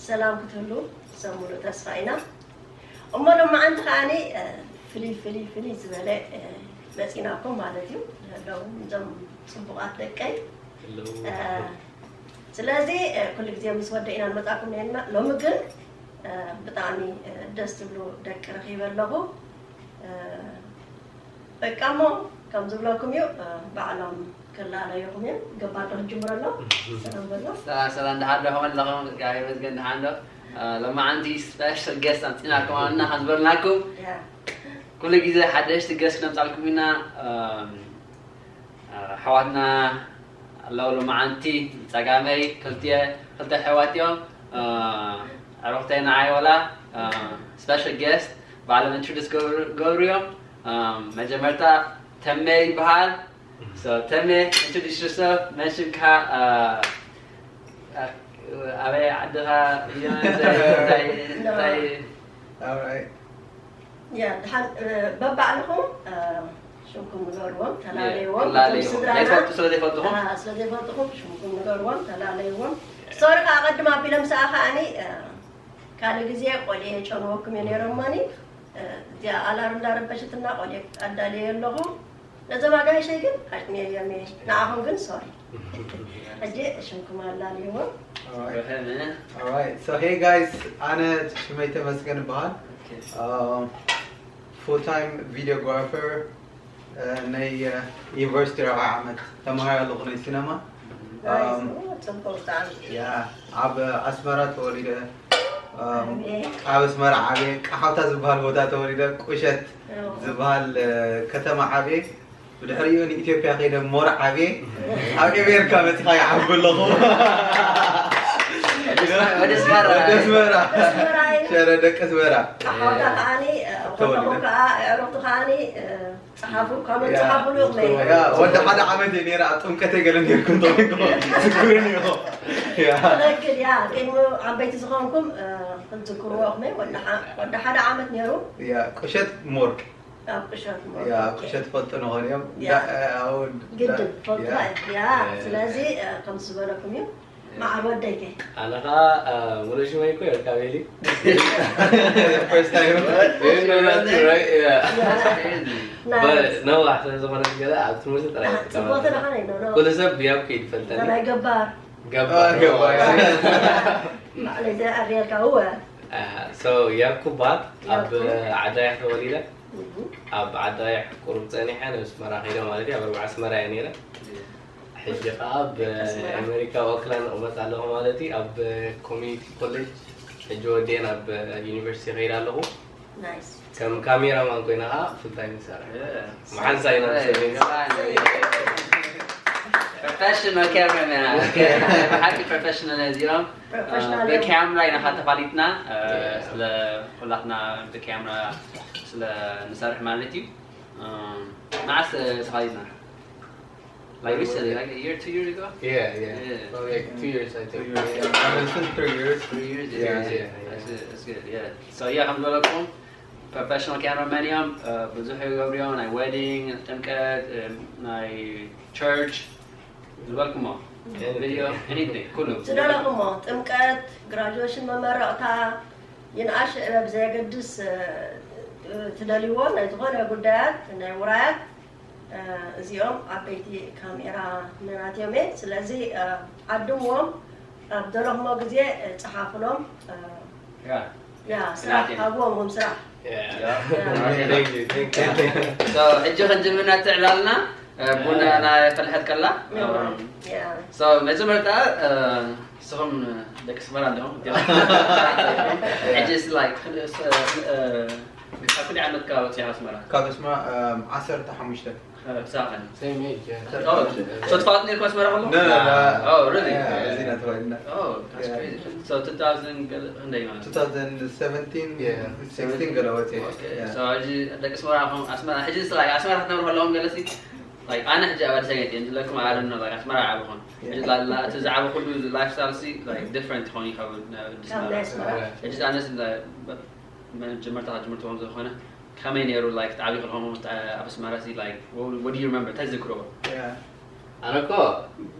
ሰላም ክትህሉ ሰብ ሙሉእ ተስፋ ኢና። እሞ ሎማዓንቲ ከዓኒ ፍልይ ፍልይ ፍልይ ዝበለ መፂናኩም ማለት እዩ። ሎም እዞም ፅቡቓት ደቀይ። ስለዚ ኩሉ ግዜ ምስ ወደ ኢና ንመፃኩም ነና። ሎሚ ግን ብጣዕሚ ደስ ትብሉ ደቂ ረኺበ ኣለኹ። በቃ እሞ ከም ዝብለኩም እዩ። ባዕሎም ክላለዩኹም እዮም። ገባር ዶ ክጅምረሎም? ሰላም በሎ። ሰላም ሰላም፣ ደሓን ዶ ከመለኹም? እግዚኣብሔር ይመስገን፣ ደሓን ዶ? ሎማዓንቲ ስፔሻል ገስት ኣምፂናልኩም ኣለና። ከም ዝበልናኩም ኩሉ ግዜ ሓደሽቲ ገስት ክነምፃልኩም ኢና። ኣሕዋትና ኣለዉ ሎማዓንቲ። ጸጋመይ ክልተ ክልተ ኣሕዋት እዮም። ኣዕሩኽተይ ንዓይ ወላ ስፔሻል ገስት ባዕሎም ኢንትሮዲስ ገብሩ እዮም። መጀመርታ ተሜ ይበሃል። ተሜ፣ ኢንትሮዲስ ዮርሰልፍ፣ መን ሽምካ፣ ኣበይ ዓድኻ? እንታይ እንታይ እንታይ ያ ድሓን በባዕልኹም ሽምኩም ንገርዎም፣ ተላለይዎም። ስለ ዘይፈልጥኹም ሽምኩም ንገርዎም፣ ተላለይዎም። ሶሪ ከዓ ቀድም ኣቢለ ምስኣ ከዓኒ ካልእ ግዜ ቆልየ ጨንወኩም እየ ነይሮሞኒ። እዚኣ ኣላር እንዳረበሸትና ቆልየ ኣዳልየ ኣለኹ። ነዞም ኣጋይሸይ ግን ኣጥንየዮም እየ። ንዓኹም ግን ሶሪ። ሕጂ ሽምኩም ኣላልይዎም። Alright, so hey guys, ኣነ ሽመይ ተመስገን እበሃል። Full time videographer ናይ ዩኒቨርሲቲ ራብዓይ ዓመት ተምሃራይ ኣለኹ ናይ ሲነማ። ጽቡቅ ብጣዕሚ። ያ ኣብ ኣስመራ ተወሊደ። ኣብ ኣስመራ ዓብየ ቃሓውታ ዝበሃል ቦታ ተወሊደ። ቁሸት ዝበሃል ከተማ ዓብየ። ብድሕሪኡ ንኢትዮጵያ ከይደ ሞር ዓብየ። ኣብ ኤሜሪካ መፂኻ ይዓቢ ኣለኹ። ወደ ኣስመራ። ወደ ኣስመራ። ሸረ ደቂ ኣስመራ። ቃሓውታ ከዓኒ ከለኹም ከዓ ኣዕሩኽቲ ከዓኒ ጸሓፉ፣ ኮመንት ጸሓፉ ልኡኽ ነይ። ያ፣ ወዲ ሓደ ዓመት እየ ነይረ፣ ኣብ ጥምቀተይ ገለ ነይርኩ እንተኾይንኩም ትዝክሩኒ ኢኹም። ያ። ትኽክል፣ ያ፣ ቅድሚ ዓበይቲ ዝኾንኩም፣ እ፣ ክትዝክርዎ ኢኹም፣ ወዲ ሓ-፣ ወዲ ሓደ ዓመት ነይሩ። ያ፣ ቁሸት ሞርክ። ኣብ ቁሸት ሞርክ፣ ያ፣ ኦኬ። ቁሸት ፈልጡ ንኾን እዮም። ያ። ዳ-፣ እ፣ ኣው፣ ግድን፣ ዳ-፣ ፈልጡ ያ። ያ፣ ያ። ስለዚ፣ እ፣ ከም ዝበለኩም እዩ። መዓር ወደይ ከ? ኣነ ኸዓ ሙሉእ ሽመይ እኮ ኤርካቤል እዩ። First time። You know that too, right? Yeah. Nice. But ነዋሕ ስለ ዝኾነት ገለ ኣብ ትምህርቲ ጥራይ ኣህ፣ እየ ጽቡቕ ዝጥቀመሉ። ተደሓነ፣ no, no። ኩሉ ሰብ ብያብኩ እዩ ዝፈልጠኒ። ናይ ገባር። ገባር። ገባር። ባዕለይ ዘይ ኣርየልካ፣ እወ። ኣህ፣ so ያብኩ ባር ኣብ ያብኩ። ዓዳይ ተወሊደ። እህ። ኣብ ዓዳይ ቁሩብ ጸኒሐ ናብ ኣስመራ ከይደ ማለት እዩ። ኣብ ኣርብዓ ኣስመራ እየ ነይረ። ሕጂ ከዓ ኣብ ኣስመራ። ኣሜሪካ ኦክላንድ እቕመጥ ኣለኹ ማለት እዩ። ኣብ ኮሚኒቲ ኮሌጅ ሕጂ ወዲኤ ናብ ዩኒቨርሲቲ ከይድ ኣለኹ። ናይስ። ከም ካሜራማን ኮይነ ከዓ ፉል ታይም ይሰርሕ። Yeah. መሓንሳ ኢና ንሰብ። Professional cameraman. ብሓቂ ፕሮፌሽናል እዚኦም ፕሮፌሽናል እዮም። ብካሜራ ኢና ተፋሊጥና። ስለ ኩላትና ብካሜራ ስለ ንሰርሕ ማለት እዩ። መዓስ ተፋሊጥና? Like recently, like a year, two years ago? Yeah, yeah. Yeah. Probably like two years, I think. Two years. Yeah. I've been since three years. Three years, Three years, yeah. yeah, yeah. That's it, that's good, yeah. So yeah, ከም ዝበለኩም ፕሮፌሽናል ካሜራማን እዮም። ብዙሕ ይገብሩ እዮም፣ ናይ ዌዲንግ፣ ጥምቀት፣ ናይ ቸርች፣ ዝበልኩሞ ቪዲዮ፣ ኤኒቲንግ፣ ኩሉ። ዝደለኹሞ ጥምቀት፣ ግራጁዌሽን፣ መመረቕታ፣ ይንኣሽ ዕረ ብዘየገድስ፣ እ፣ ትደልይዎ ናይ ዝኾነ ጉዳያት፣ ናይ ውራያት፣ እ፣ እዚኦም ዓበይቲ ካሜራ መናት እዮም እየ። ስለዚ፣ እ፣ ዓድምዎም፣ ኣብ ዘለኹሞ ግዜ፣ እ፣ ጸሓፉሎም፣ እ፣ Yeah. ያ፣ ስራሕ ሃብዎም፣ ስራሕ። Yeah. Yeah. Thank you, thank you. So ሕጂ ክንጅምር ነቲ ዕላልና፣ እ፣ ቡን ናይ ፈልሐት ከላ። ያ። So መጀመርታ፣ እ፣ ንስኹም ደቂ ኣስመራ ኣለኹም። ሕጂ like፣ እ፣ ካብ ክንደይ ዓመት ካብ ወፂኻ ኣስመራ? ካብ ኣስመራ፣ እም፣ ዓሰርተ ሓሙሽተ። ክሳብ ኸን? Same age, yeah. Oh, so ትፋለጥ ነርኩም ኣስመራ ከለኹም? No, no, no. Oh, really? Yeah፣ እዚና ተባሂልና። Oh, that's Yeah. crazy. So two thousand ገለ-፣ ክንደይ ማለት? two thousand seventeen፣ Yeah. sixteen ገለ ወፂ። Okay. Yeah. So ሕጂ ደቂ ኣስመራ ኹም-፣ ኣስመራ፣ ሕጂ ስ-፣ like ኣስመራ ክትነብሩ ከለኹም ገለሲ፣ like ኣነ ሕጂ ኣብ ኣዲስ ኣበባ እየ ዝለኩም፣ I don't know, like ኣስመራ ዓበኹም። Yeah. ሕጂ ላላ እቲ ዝዓበኹሉ ላይፍ ስታይል ሲ፣ like different ክኸውን ይኸውን ናብ ኣዲስ ካብ ኣበባ። ናይ ኣስመራ። ሕጂ ኣነስ ለ-፣ መጀመርታ ክጅምር ትኾን ዝኾነ ከመይ ነይሩ፣ like ትዓብዩ ከለኹም ኣብ ኣስመራ ሲ፣ like what, what do you remember? እንታይ ትዝክርዎ? Yeah. ኣነ እኮ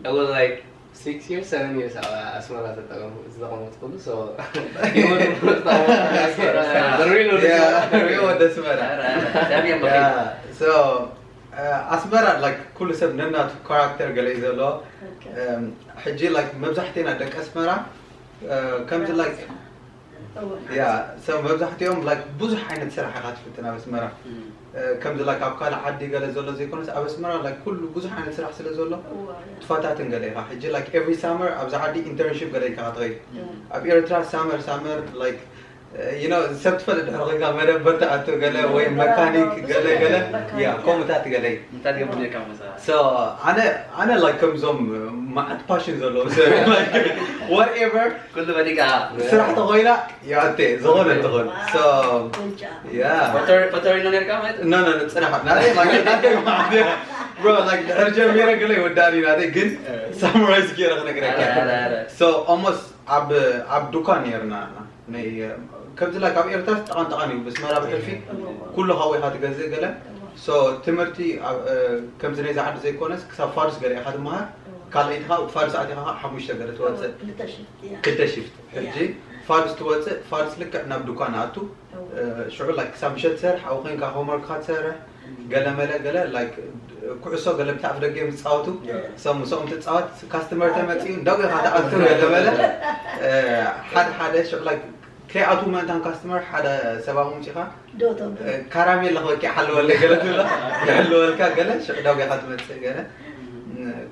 I was like Six years, seven years ኣብ ኣስመራ ተጠቐሙ ዝተቐመጥኩሉ። So Yeah, the real ወዲ ኣስመራ። So ኣስመራ like ኩሉ ሰብ ነናቱ ካራክተር ገለ እዩ ዘለዎ። ሕጂ like መብዛሕትና ደቂ ኣስመራ ከምዚ like yeah so መብዛሕትኦም like ብዙሕ ዓይነት ስራሕ ኢኻ ትፍትን ኣብ ኣስመራ። ከምዚ like ኣብ ካልእ ዓዲ ገለ ዘሎ ዘይኮነስ ኣብ ኣስመራ like ኩሉ ብዙሕ ዓይነት ስራሕ ስለ ዘሎ ትፈታትን ገለ ኢኻ። ሕጂ like every summer ኣብዚ ዓዲ internship ገለ ኢኻ ትኸይድ። ኣብ ኤርትራ summer summer like you know ሰብ ትፈልጥ ድሕሪ ኮይንካ መደበር ትኣቱ ገለ ወይ መካኒክ ገለ ገለ yeah ከምኡታት ገለ እዩ። እንታይ ትገብር ነርካ መሳ So ኣነ ኣነ like ከምዞም መዓት ፓሽን ዘለዎም ሰብ like whatever ኩሉ በሊካ ስራሕ ተኾይና ያቴ ዝኾነ እንትኾን so yeah ፎቶሪኖ ነርካ ማለት no no no ፅናሕ ናተይ ማለት ናተይ ማለት bro like ድሕር ጀሚረ ገለ ይወዳእኒ ናተይ ግን ሳምራይዝ ገይረ ክነግረካ so almost ኣብ ኣብ ዱኳን ነርና ከምዚ like ኣብ ኤርትራ ጠቃን ጠቃን እዩ ብስመራ ብሕልፊ ኩሉ ሃወይካ ትገዝእ ገለ so ትምህርቲ ከምዚ ናይዚ ዓዲ ዘይኮነስ ክሳብ ፋርስ ገለ ኢካ ትመሃር ካልኣይቲ ከዓ ፋርስ ኣቲካ ከዓ ሓሙሽተ ገለ ትወፅእ ክልተ ሽፍት ሕጂ ፋርስ ትወፅእ ፋርስ ልክዕ ናብ ዱኳን ኣቱ ሽዑ like ክሳብ ምሸት ትሰርሕ ኣብኡ ኮይንካ ሆምወርክካ ትሰርሕ ገለ መለ ገለ like ኩዕሶ ገለ ብቲ ኣፍ ደገ እዮም ዝፃወቱ ሰሙ ሰሙ ትፃወት ካስተመር ተመፅኡ እንዳጎ ኢካ ትኣቱ ገለ መለ ሓደ ሓደ ሽዑ like ከይኣትዉ ምእንታን ካስተመር ሓደ ሰብ ኣብኡ ምፂኻ ካራሜላ ክበኪ ሓለወለ ገለ ትብሎ ይሕልወልካ ገለ ሽዑ ዳጉኻ ትመፅእ ገለ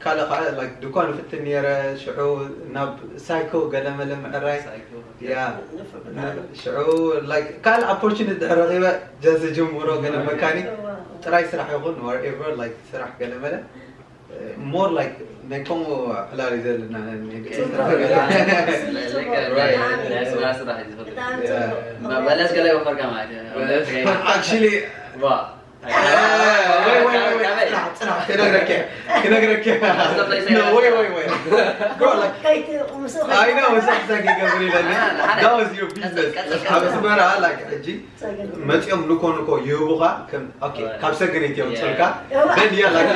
ካልእ ከዓ like ድኳን ፍትን ነረ ሽዑ ናብ ሳይኮ ገለ መለ ምዕራይ ያ ሽዑ like ካልእ opportunity ድሕር ረኺበ just ጅምሮ ገለ መካኒክ ጥራይ ስራሕ ይኹን whatever like ስራሕ ገለ መለ more like ናይ ከምኡ ዕላል እዩ ዘለና ናይ ደቂ ስራሕ ገለ ናይ ስራሕ ስራሕ እዩ ዝፈልጥ በለስ ገለ ይወፈርካ ማለት እዩ actually ክነግረኪ ክነግረኪ ወይ ወይ ወይ bro like I know was that you ገብር ኢለኒ that was your business ኣብ ኣስመራ like ሕጂ መፂኦም ልኮ ንኮ ይህቡኻ ከም okay ካብ ሰገነይቲ እዮም ፅልካ then yeah like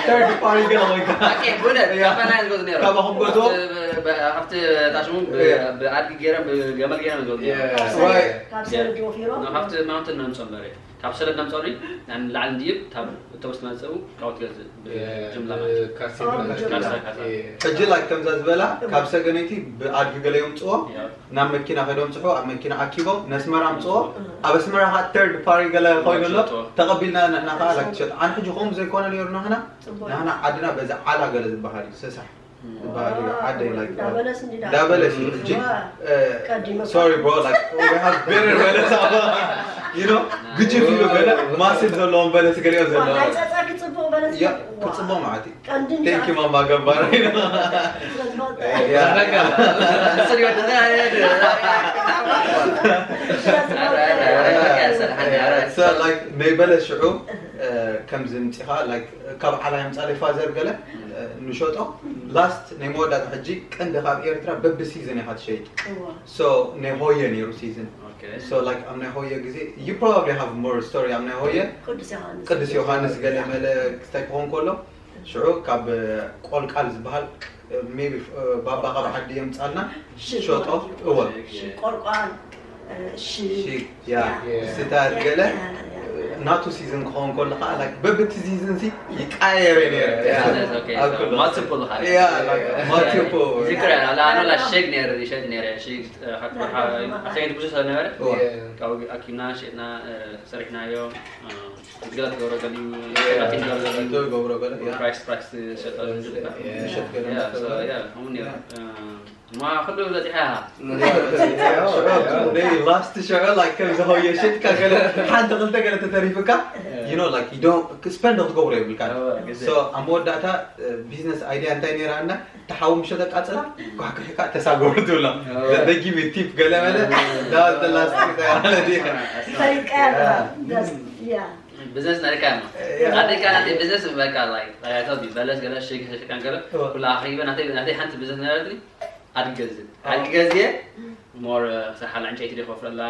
third party ገለ ኮይንካ ካባኹም ገዝኦ ካብቲ ታሽሙ ብኣድጊ ገይረን ብገመል ገይረን ገዝኦ right ካብ ሰለድ ወፊሮም ካብቲ ማውንትን ነምፅኦ በረ ካብ ሰለድ ነምፅኦ ንላዕሊ እንድይብ ካብ እተውስ መፅኡ ካብኡ ትገዝእ ብጅምላ ማለት ሕጂ like ከምዛ ዝበላ ካብ ሰገነይቲ ብኣድጊ ገለ የምፅኦ ናብ መኪና ከይዶም ፅሑ ኣብ መኪና ኣኪቦም ነስመራ ምፅኦ ኣብ ኣስመራ ከዓ third party ገለ ኮይኑ ኣሎ ተቐቢልና ንሕና ከዓ like ትሸጥ ኣነ ሕጂ ከምኡ ዘይኮነ ነይሩ ናህና ናህና ዓድና በዚ ዓላ ገለ ዝበሃል እዩ ሰሳሕ ዝበሃል እዩ ዓደይ like ዳበለስ እንዲ ዳበለስ እዩ ሕጂ sorry bro like we have better በለስ you know ግጅፍ ኢሉ ገለ ማስል ዘለዎም በለስ ገሊኦ ዘለዎም ናይ ጸጸኪ ጽቡቕ በለስ ያ ክጽቦ ማለት እዩ ቀንድን Thank you ማማ ገባር ናይ በለስ ሽዑ ከምዚ ምፂኻ like ካብ ዓላ የምፃለይ ፋዘር ገለ ንሸጦ last ናይ መወዳእታ ሕጂ ቀንዲ ካብ ኤርትራ በቢ season ኢኻ ትሸይጥ so ናይ ሆየ ነይሩ season so like ኣብ ናይ ሆየ ግዜ you probably have more story ኣብ ናይ ሆየ ቅዱስ ዮሃንስ ገለ መለ ክስታይ ክኾን ከሎ ሽዑ ካብ ቆልቃል ዝበሃል maybe ባባ ካብ ዓዲ የምፃልና ሸጦ እወ ቆርቋን ያ ስታት ገለ ናቱ season ክኸውን ከሎ ከዓ like በብቲ season ሲ ይቃየረ ነይረ multiple multiple ሸግ ነይረ ይሸጥ ነይረ ኣኸይድ ብዙ ስለነበረ ካብኡ ኣኪብና ሸጥና ሰሪሕናዮ ዝገለ ትገብሮ ገሊዩ ገብሮ ገለ ገብሮ ገለ ፕራይስ ፕራይስ ሸጠ ሸጥ ገለ ከምኡ ነይሩ እማ ኩሉ በፂሓ ላስት ሽዑ like ከምዚ ሆየ ሽጥካ ገለ ሓንቲ ክልተ ገለ ተተሪፍካ you know like you don't spend ክትገብሮ የብልካ so ኣብ መወዳእታ ቢዝነስ ኣይድያ እንታይ ነይራ እና ተሓዊ ምሸ ተቃፅላ ኳሕኩሕካ ተሳገሩ ትብሎ give you tip ገለ መለ ላስት ማለት እዩ ፈሪቃ ያ ብዝነስ ነርካ ኣደካ ናተይ ብዝነስ በቃ like I told you በለስ ገለ ሸግ ሸቃን ገለ ኩላ ኣኺበ ናተይ ናተይ ሓንቲ ብዝነስ ነረትኒ ኣድገዝእ ኣድገዝየ ሞር ሰሓል ዕንጨይቲ ደይኮፍረላ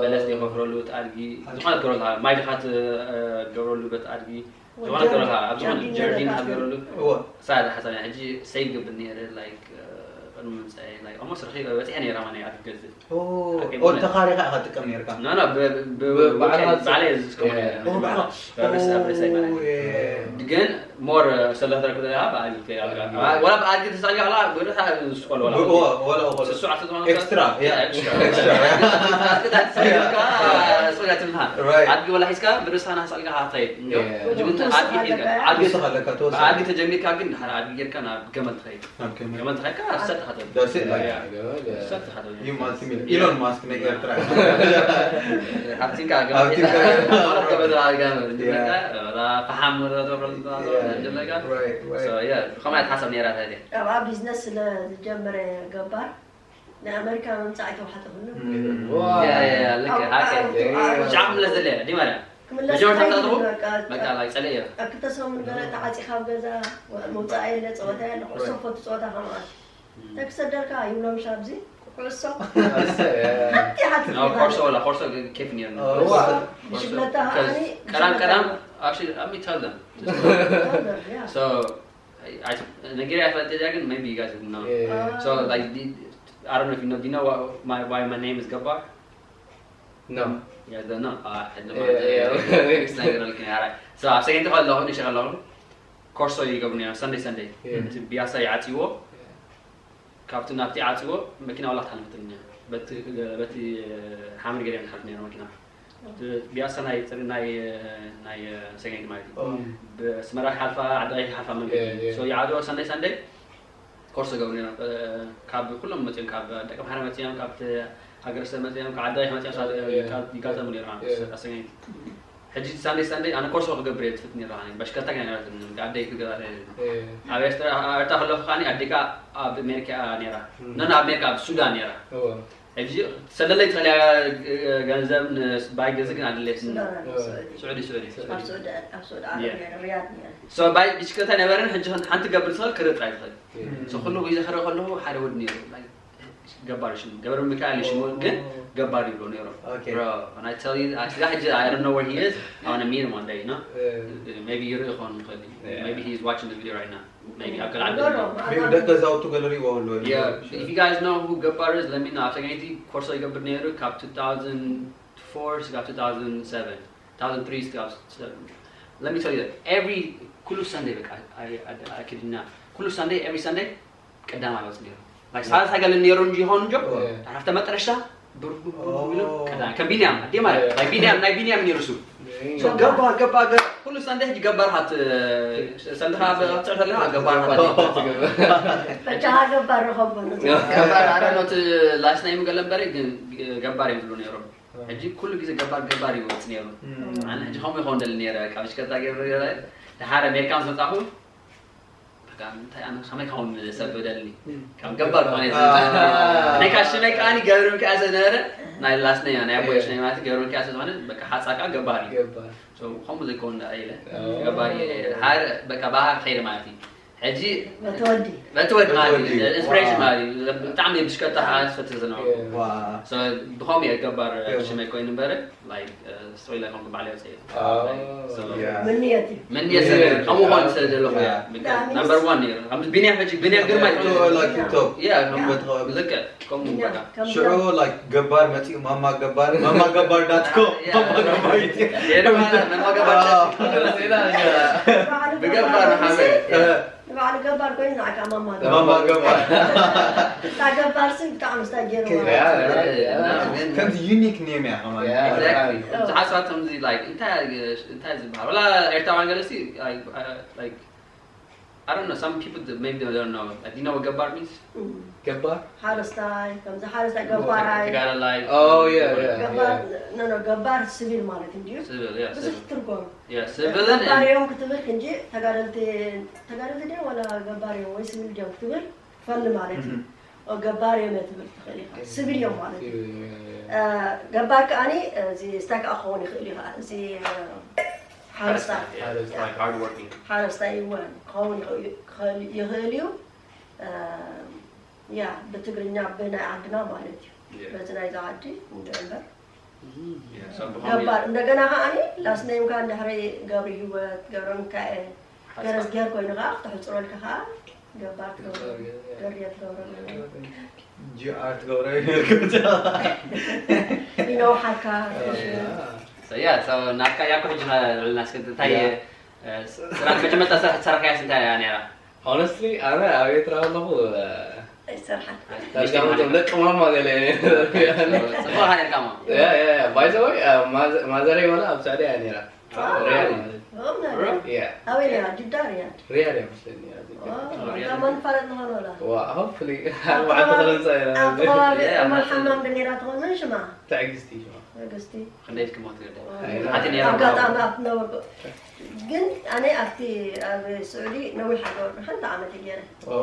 በለስ ደይኮፍረሉ እቲ ኣድጊ ዝኾነ ትገብረሉ ማይ ድኻ ትገብረሉ በት ኣድጊ ዝኾነ ገረኻ ኣብ ዝኾነ ጀርዲን ሃገረሉ እወ ሳዳ ሓሳብ ሕጂ ሰይድ ገብር ነይረ ላይክ ቅድሚ ምምፃእ ላይክ ኦልሞስት ረኺበ በፂሐ ነይረ ማነ ኣትገዝእ ኦ ሓቂ ኦ በለ። ተኻሪኻ ኢኻ ትጥቀም ነርካ ኖ ኖ ብ- ብ- ብ- ባዕልኻ ባዕልኻ ዝጥቀም። ዝጥቀም ነይረ። ኦ፣ ባዕልኻ። በብስ- ኣብ ርእሰይ ማለት እዩ። ኦ፣ የ- ግን ሞር ሰለፍ ተረክብ ዘለካ ብኣድጊ ትኸይድ ኣለካ። አ፣ ወላ ብኣድጊ ተሳልካ ከላ ብርእስኻ ዝስቆል ወላ ብ- ኦ፣ ወላ ኦ፣ ስሱ ዓሰርተ ዝኾነ ኤክስትራ፣ ያ። ኤክስትራ። ኤክስትራ። ኣድጊ ትስቆል ከላ፣ ስቆል ትምሃር። ራይት። ኣድጊ ወላ ሒዝካ ብርእስኻ ናስኣልካ ትኸይድ። እንዲያው የ። ጅግና ኣድጊ ሒዝካ፣ ኣድጊ፣ ንስኻ ኣለካ ተወሰነ። ብኣድጊ ተጀሚርካ ግን ድሓር ኣድጊ ጌርካ ናብ ገመል ትኸይድ። ኦኬ፣ ገመል ትኸይድ ከኣ ሰጥ ትኸተል። That's it, like, ያ። ገመል፣ ያ። ሰጥ ትኸተል። You multi-million. ኢሎን ማስክ ናይ ኤርትራ። ሃብቲንካ ገመል ሃብቲንካ ሒዝካ፣ ገመል። ገመል ገመል ገመል። ያ። ጀመርካ፣ ወላ ፈሓም ወላ ተብረል ያ። ጀመርካ። Right, right. So, yeah፣ ብኸምኣ ትሓሰብ ነይራ ታዲያ። ኣብኣ ቢዝነስ ስለ ዝጀመረ ገባር፣ ንኣመሪካ ምምጻእ ኣይተዋሕጠሉን። ም። ዋ። ያ፣ ያ፣ ያ፣ ልክ፣ ኣብ፣ ሓቂ። ኣብ፣ ኣብ፣ ጫፍ ምለስ ዘለ፣ ዲ ማርያ። ክምለስ መጀመርታ እንታይ ትኣትኹ? ይብል በቃ፣ በቃ፣ ላይ ጸለየ። ኣብ ክልተ ሰሙን ገለ ተዓጺኻ ኣብ ገዛ፣ ወ-፣ ምውጻእ የለ፣ ጸወታ የለ፣ ኩዕሶ ራይት። ፈቱ ጸወታ ከማን። ም። እንታይ ክሰደልካ ይብሎም ሻብዚ፣ ኩዕሶ። ኩዕሶ፣ ያ። ሓንቲ ሓንቲ ኖ፣ ሪባ ኮርሶ ነይሩ። ወላ፣ ኮርሶ ግ-፣ ኬፍ ነይሩ። ኦ፣ ዋ። ኮርሶ፣ ብሽክለታ ከስ-፣ ኣኒ ቀዳም፣ ብሽክለታ ቀዳም፣ actually፣ let me tell them. Tell them, yeah. So፣ I፣ I፣ ነጊረ ኣይፈልጥ እያ ግን maybe you guys would know. Yeah. So, like, do, I don't know if you know, do you know what, my, why my name is Gabbar? No. You guys don't know? Ah, I don't know. Yeah, yeah. Explain it, okay, all right. So, ኣብ ሰገን ተኸለኹ፣ ንሸኸለኹ፣ ኮርሶ ይገብሩ ነይሮም፣ ሰንደይ፣ ሰንደይ። Yeah. እቲ ቢያሳ ይዓጽይዎ፣ Yeah. ካብቲ ናብቲ ዓጽዎ መኪና ዋላ ክትሓልፈትኒ እያ። በቲ፣ በቲ ሓመድ ገይረን ትሓልፍ ነይረ መኪና። እቲ ቢያሳ ናይ ጽሪ-፣ ናይ፣ ናይ ሰገን ማለት እዩ። ኦ። ብስመራ ሓልፋ፣ ዓዲ ቀይሕ ሓልፋ መንገዲ። የ፣ የ። So ይዓጽዎ ሰንደይ ሰንደይ ኮርስ ገቡ ነይሮም። እ፣ ካብ ኩሎም መጽዮም፣ ካብ ደቂ ማሕረ መጽዮም፣ ካብ ሃገረሰብ መጽዮም፣ ካብ ዓዲ ቀይሕ መጽዮም፣ የ፣ የ። ይጋ-፣ ይጋጠሙ ነይሮም የ። ኣብ ሰገን። ሕጂ ሳንደይ ሳንደይ ኣነ ኮርሶ ክገብር እየ ትፍት ነይራ። ኣነ በሽከታ ግን ነይራ፣ ኣደይ ክገዛ ተይለ። እ። ኣብ ኤርትራ፣ ኣብ ኤርትራ ከለኹ ከዓኒ ኣዴካ ኣብ ኣሜሪካ ነይራ። እም። ኖ፣ ኖ፣ ኣብ ኣሜሪካ፣ ኣብ ሱዳን ነይራ። እወ። ሕጂ ሰደለይ ትኽእል እያ፣ ገንዘብ ንባይ ገዝ ግን ኣድለየትኒ። ሱዳን፣ እወ። ስዑዲ፣ ስዑዲ፣ ስዑዲ። ኣብ ስዑዲ፣ ኣብ ስዑዲ ዓረብ የ። ነይረ፣ ሪያድ ነይረ። ሶ ባይ ብሽከታ ነበረን፣ ሕጂ ሓንቲ ገብር ትኽእል፣ ክርኢ ጥራይ ትኽእል። የ። ሶ ኩሉ ግዜ ክርኢ ከለኹ ሓደ ወዲ ነይሩ። ገባር ሽሙ፣ ገብረ ሚካኤል ሽሙ፣ ኦ። ግን ገባር ይብሎ ነይሮም። ኦኬ። Bro, when I tell you, I, ስጋ ሕጂ፣ I don't know where he is, I wanna meet him one day, you know? እ። Maybe ይርኢ ይኸውን ይኽእል እዩ። ያ። Maybe he's watching the video right now. Maybe ኣብ ገለ ዓዲ ንገሮም፣ ኣሎ። Maybe ደገ ገዛውቱ ገለ ሪእዎ ኣሎ። Yeah, if you guys know who ገባር is, let me know. ኣብ ሰገነይቲ ኮርሶ ይገብር ነይሩ ካብ two thousand four ስጋብ two thousand seven, two thousand three ስጋብ seven. Let me tell you, every፣ ኩሉ ሰንደይ በቃ፣ I፣ I፣ I kid you not. ኩሉ ሰንደይ፣ every ሰንደይ ቀዳማይ ወጽእ ነይሩ። ላይክ፣ ሳልሳይ ገለ ነይሩ እንጂ ይኸውን እንጆ። ኦ። ሓፍተ መጠረሻ ብር፣ ብር፣ ብር ኢሉ ኦ። ቀዳማይ። ከም ቢንያም፣ ኣዴ ማለት፣ ኦ። ናይ ቢንያም፣ ናይ ቢንያም ነይሩ እሱ። ኦ። So፣ ገባር፣ ገባር፣ ገባር፣ ኩሉ ሰንደይ ሕጂ ገባር ሃት፣ ሰንደኻ ብትዕት ኣለኻ፣ ገባር ሃት። ገባር። በጃኻ ገባር ረኸቦ ነው። ገባር፣ I don't know፣ እቲ ላስት ናይም ገለ እምበረ፣ ግን ገባር እዮም ዝብሉ ነይሮም። ኦ። ሕጂ ኩሉ ግዜ ገባር፣ ገባር ይወጽእ ነይሩ። እም። ኣነ ሕጂ ከምኡ ይኸውን ደሊ ነይረ፣ ካብ ሽከታ ገይሩ ነይረ። ድሓር ኣሜሪካ ምስ መጻኹ፣ በቃ፣ እንታይ ኣነ ከመይ ክኸውን ሰብ ደልኒ? እም። ከም ገባር ክኾን እየ አ። ዝደሊ። ናይ ካሽመይ ከዓኒ ገብረ ሚካኤል ስለ ዝነበረ፣ ናይ ላስት ነይ፣ ናይ ኣቦይ የ። ሽመይ ማለት ገብረ ሚካኤል ስለ ዝኾነ፣ በቃ፣ ሓጻ ከኣ ገባር እዩ። ገባር። So፣ ከምኡ ዘይከውን ደኣ ኢለ፣ ኦ። ገባር እየ። ሓደ፣ በቃ፣ ብኣኻ ክኸይድ ማለት እዩ። ሕጂ በቲ ወዲ። በቲ ወዲ ማለት እዩ። በቲ ወዲ። ኢንስፒሬሽን ዋው። ማለት እዩ። ብጣዕሚ ብሽከታ ከኣ ዝፈትሕ ዝነበርኩ። የ። ዋው። So፣ ብኸምኡ እየ ገባር የ። ሽመይ ኮይኑ እምበረ። ላይክ፣ እ፣ ስቶሪ ላይ ከምኡ ባዕለይ ወፅአ። ኦ፣ So፣ ያ። ምንየት እዩ። ምንየት ምንየት። ከምኡ ኾን ስለ ዘለኹ እያ። ያ። ብቃ-፣ ናምበር ዋን ነይሩ። ከም ቢንያም ሕጂ፣ ቢንያም ግርማይ። ያ፣ ቶፕ፣ ላይክ፣ ቶፕ። ያ፣ ከም ያ። በትኸ-፣ ልክዕ፣ ከምኡ ቢንያም፣ በቃ። ከም ሽዑ፣ ቢንያም። ላይክ፣ ገባር መፂኡ፣ ማማ ገባር፣ ማማ ገባር ዳት ኮም፣ ያ። ማማ ገባር ኢትዮ። ያ፣ ድማ ማማ ገባር ዳት ኮም። ያ። ባዕሉ ብገባር ገባር ሓመድ። እ። ንባዕሉ ገባር ኮይኑ ንዓካ ማማ ገባር። ማማ ገባር። እታ ገባር ሲ ብጣዕሚ ስታ ገይርዋ። ያ፣ ያ፣ ያ። ከምዚ ዩኒክ ኔም እያ ከማን። ያ፣ ኤግዛክትሊ። ኦ። ብዙሓት ሰባት ከምዚ፣ ላይክ፣ እንታይ፣ እንታይ ዝበሃል? ወላ ኤርትራውያን ገለ ሲ፣ ላይክ፣ አ፣ ላይክ፣ I don't know, some people that maybe they don't know. Like, do you know what ገባር means? እም። ገባር? ሓረስታይ፣ ከምዚ ሓረስታይ ገባር። ተጋዳላይ። ኦ፣ ያ፣ ያ፣ ገባር፣ ያ። ኖ፣ ኖ፣ ገባር ሲቪል ማለት እንድዩ። ሲቪል፣ ያ፣ ብዙሕ ሲቪል። ትርጉም። ያ፣ ሲቪልን ገባር እዮም ክትብል እንጂ ተጋደልቲ፣ ተጋደልቲ ድዮም ወላ ገባር እዮም ወይ ሲቪል ድዮም ክትብል ፈሊ ማለት እዩ። እም። ኦ፣ ገባር እዮም ትብል ትኽእል ኢኻ። እም። ሲቪል እዮም ማለት እዩ። ሲቪል እዮም፣ ያ፣ ያ። እ፣ ገባር ከኣኒ፣ እዚ ስታይ ከኣ ክኸውን ይኽእል እዩ ከኣ። እዚ፣ እ፣ ሓረስታይ። ሓረስታይ፣ ያ፣ it's like hard working። ሓረስታይ እውን ክኸውን ይኽእል፣ ክኽእል ይኽእል እዩ። እ፣ ያ፣ ብትግርኛ ብናይ ዓድና ማለት እዩ። ያ። በዚ ናይዛ ዓዲ እንደ እምበር። ገባር። እንደገና ከዓኒ ላስት ኔምካ እንድሕሪ ገብረ ህይወት፣ ገብረ ሚካኤል፣ ገረዝጊሄር ኮይኑ ከዓ ክተሕፅረልካ ከዓ ገባር ትገብሮ። ገርየ ትገብሮ። ጂኣር ትገብረ ይነውሓካ። ያ ናትካ ያኮ ሕጂ ልዕልና እስከ እንታይ ስራሕ መጀመርታ ስራሕ ትሰርሕካያስ እንታይ እያ ነይራ? Honestly ኣነ ኣብ ኤርትራ ኣለኹ ኣይሰርሓን። ዳርጋ ደቂ ማማ ገለ ጽቡቅ ሃይልካማ ባይዘወይ ማዘረይ ወላ ኣብ ሳዕዲ እያ ነይራ ሪያድ ማለት ኦም ናይ ያ ኣበይ ነይራ? ጅዳ ሪያድ። ሪያድ እያ መስለኒ ነይራ ዋው፣ እዛ ማን ፋለጥ ዝኾነ ወላ? ዋ hopefully ኣርባዕተ ፈረንሳ እያ ኣቀባቢ እማ ሓማም ዶ ነይራ ትኾን? መን ሽማ? ትዕግስቲ ሽማ ትዕግስቲ። ክንደይ ትክሞ ትገደ ኣይና ሓቲ ነይራ ኣጋጣሚ ኣብቲ ነበርኩ ግን ኣነ ኣብቲ ኣብ ስዑዲ ነዊሕ ኣገበርኩ ሓንቲ ዓመት እየ ገይረ ኦ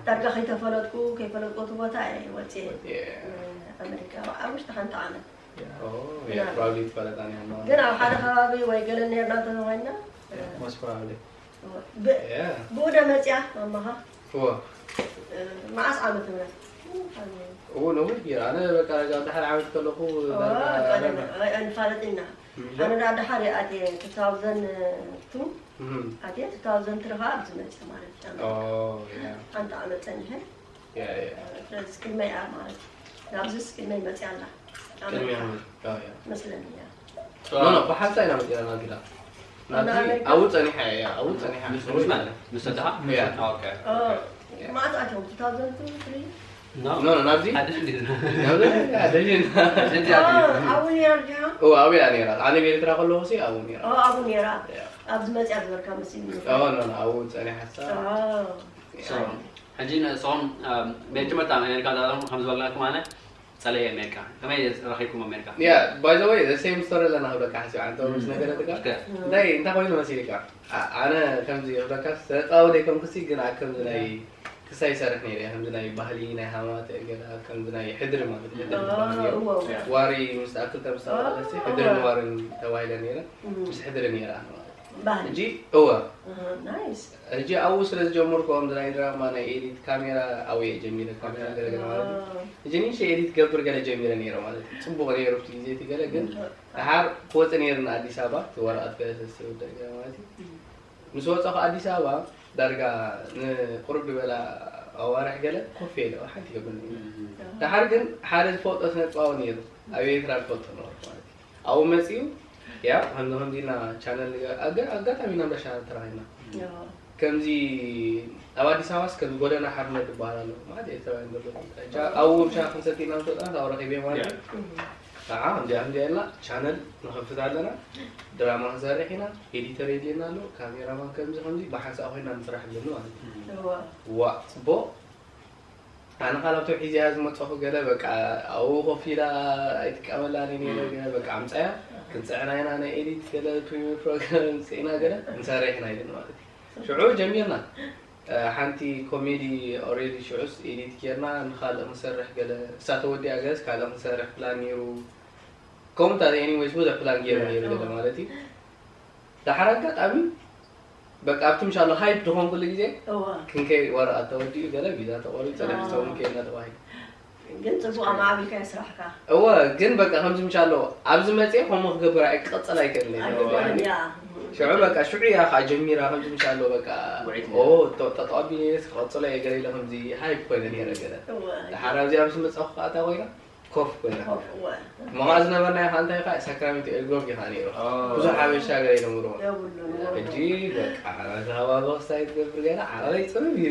ዳርጋ ከይተፈለጥኩ ከይፈለጥኩ እቲ ቦታ እየ ወፅየ yeah ኣሜሪካ ኣብ ውሽጢ ሓንቲ ዓመት yeah probably ትፈለጣ እያ ግን ኣብ ሓደ ከባቢ ወይ ገለ ነርና እንተኾይና most probably ብ- yeah ብኡ ዶ መፅያ ማማኻ ዋ መዓስ ዓመት ምህረት ኡ ነዊሕ ገይረ ኣነ በቃ ዳርጋ ድሓር ዓመት ከለኹ ዳርጋ ንፋለጥ ኢና ኣነ ዳ ድሓር እየ ኣትየ two thousand two እም ኣትየ two thousand three ከዓ ኣብዚ መፅያ ማለት እዩ ኦ yeah ሓንቲ ዓመት ፀኒሐ yeah yeah ስለዚ ቅድመይ እያ ማለት ናብዚ ቅድመይ መፅያ ኣላ ቅድሚያ ያ ያ መስለኒ እያ no no ብሓንሳእ ኢና መፂና ናብ ግዳ ናብዚ ኣብኡ ፀኒሓ እያ ኣብኡ ፀኒሓ ምስ ኣድኻ ያ ኦኬ መዓት ኣትዮም two thousand two three no no ናብዚ ሓደ እንዴት ነው ናብዚ ደሽን ኣብኡ ነይራ ድያ ኦ ኣብያ ነይራ ኣነ ቤርትራ ከለኹ ሲ ኣብኡ ነይራ ኣብኡ ነይራ ኣብዚ መፅያ ዝበልካ መሲሉ ኦ no no ኣብኡ ፀኒሓ ሳ ሕጂ ንስኹም መጀመርታ ኣሜሪካ ዛዕባኹም ከም ዝበልናኩም ኣነ ጸለየ ኣሜሪካ ከመይ ረኺብኩም ኣሜሪካ yeah by the way the same story ለና ክብለካ ሓሲብ ኣንተ ምስ ነገረትካ እንታይ እንታይ ኮይኑ መሲልካ ኣነ ከምዚ ክብለካ ተቃውደ ከም ክሲ ግን ኣብ ከምዚ ናይ ክሳይ ሰርሕ ነይረ ከምዚ ናይ ባህሊ ናይ ሃማት ገለ ከምዚ ናይ ሕድሪ ማለት ሕድሪ ባህሊ ዋሪ ምስ ኣክልተ ምስ ተባለሲ ሕድርን ዋርን ተባሂለ ነይረ ምስ ሕድሪ ነይረ ኣነ ማለት ባህሊ እንጂ እወ ናይስ ሕጂ ኣብኡ ስለ ዝጀመርኩ ከምዚ ናይ ድራማ ናይ ኤዲት ካሜራ ኣብየ ጀሚረ ካሜራ ገለገለ ማለት እዩ ሕጂ ንእሽተይ ኤዲት ገብር ገለ ጀሚረ ነይረ ማለት እዩ ፅቡቅ ነይሩ ኣብቲ ግዜ እቲ ገለ ግን ድሓር ክወፅእ ነይሩ ንኣዲስ ኣበባ እቲ ወረቐት ገለ ስለዝተወደአ ገለ ማለት እዩ ምስ ወፀኹ ኣዲስ ኣበባ ዳርጋ ንቁሩብ ዝበላ ኣዋርሕ ገለ ኮፍ ኢለ ሓንቲ ገብር ነይሩ ድሓር ግን ሓደ ዝፈልጦ ስነጥባዊ ነይሩ ኣብ ኤርትራ ዝፈልጦ ነበርኩ ማለት እዩ ኣብኡ መፂኡ ያ ከምዚ ከምዚ ኢልና ቻነል ኣጋጣሚ ኢና በሻ ተራኺብና ከምዚ ኣብ ኣዲስ ኣበባስ ከም ጎደና ሓርነት ዝበሃል ኣሎ ማለት ኤርትራውያን ዘሎ ኣብኡ ብሻ ክንሰቲ ኢና ንፈልጣ ኣብኡ ረኺበ ማለት እዩ ከዓ ከምዚኣ ከምዚኣ ኢልና ቻነል ንኸፍት ኣለና ድራማ ክንሰርሕ ኢና ኤዲተር የድልየና ኣሎ ካሜራማን ከምዚ ከምዚ ብሓንሳእ ኮይና ንስራሕ ኣለኒ ማለት እዩ ዋ ፅቡቅ ኣነ ካብ ላፕቶፕ ሒዘያ ዝመፀኹ ገለ በቃ ኣብኡ ኮፍ ኢላ ኣይጥቀመላን እየ ነይረ ገለ በቃ ኣምፀያ ክንፅዕና ኢና ናይ ኤዲት ገለ ፕሪሚየር ፕሮግራም ምፅእና ገለ ክንሰርሕ ኢና ኢልን ማለት እዩ ሽዑ ጀሚርና ሓንቲ ኮሜዲ ኦሬዲ ሽዑስ ኤዲት ጌርና ንካልእ ክንሰርሕ ገለ እሳ ተወዲኣ ገለስ ካልእ ክንሰርሕ ፕላን ነይሩ ከምኡታት ኤኒዌይስ ብዙሕ ፕላን ገይሩ ነይሩ ገለ ማለት እዩ ዳሓር ኣጋጣሚ በቃ ኣብቲ ምሻሎ ሃይፕ ዝኾንኩሉ ግዜ ክንከይ ወረቐት ተወዲኡ ገለ ቪዛ ተቆሪፁ ገለ ክሰውን ከየና ተባሂሉ ግን ፅቡቅ ኣማዕቢልካ ስራሕካ እወ ግን በቃ ከምዚ ምሻሎ ኣብዚ መፅየ ከምኡ ክገብር ኣይ ክቐፅል ኣይክእል ኣይግበርን ያ ሽዑ በቃ ሽዑ እያ ከዓ ጀሚራ ከምዚ ምሻሎ በቃ ውዒት ኦ ተጠዋቢ ክቐፅሎ እየ ገለ ኢለ ከምዚ ሃይፕ ኮይነ ነይረ ገለ እወ ድሓር ኣብዚ ኣብዚ መፃኹ ከዓ እታ ኮይና ኮፍ ኮይና ኮፍ እወ መቐ ዝነበርናዮ ከዓ እንታይ ከዓ ሳክራሜንቶ ኤልግሮቭ እዩ ከዓ ነይሩ ብዙሕ ሓበሻ ገለ ይነብርዎ የብሉን ሕጂ በቃ ናተሃባቢ ክሳይ ትገብር ገለ ዓረበይ ፅምም እዩ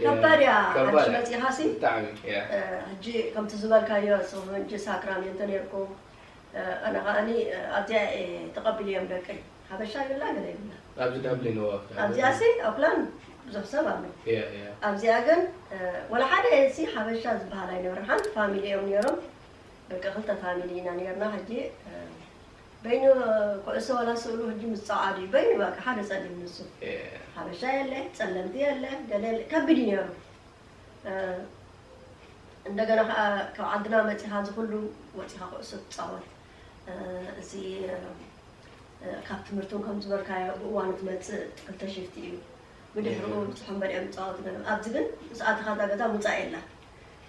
ከባድ እያ ከባድ ሕጂ እያ። መፂኻሲ ብጣዕሚ እያ ሕጂ ከምቲ ዝበልካዮ ንስኹም ሕጂ ሳክራሜንቶ ነይርኩም ኣነ ከዓኒ ኣብዚኣ እየ ተቐቢለዮም ደቀይ ሓበሻ ይብላ ገለ ይብላ ኣብዚ ዳብሊን እዋ ኣብዚኣ ሲ ኦክላንድ ብዙሕ ሰብ ኣሎ እያ እያ ኣብዚኣ ግን ወላ ሓደ ሲ ሓበሻ ዝበሃል ኣይነበረን ሓንቲ ፋሚሊ እዮም ነይሮም በቃ ክልተ ፋሚሊ ኢና ነርና ሕጂ በይኑ ኩዕሶ ወላ ስእሉ ሕጂ ምስ ጸዓዱ እዩ በይኑ በቃ ሓደ ጸሊም ንሱ እያ ሓበሻ የለ ጸለምቲ የለ ገለ የለ ከቢድ እዩ ነይሩ እንደገና ከዓ ካብ ዓድና መፂኻ እዚ ኩሉ ወፂኻ ኩዕሶ ትፃወት እዚ ካብ ትምህርትን ከም ዝበልካዮ ብእዋኑ ትመፅእ ክልተ ሽፍቲ እዩ ብድሕሪኡ ብፅሑም በሊዖም ይፃወቱ ገለ ኣብዚ ግን ምስ ኣተኻ እዛ ገዛ ምውፃእ የላ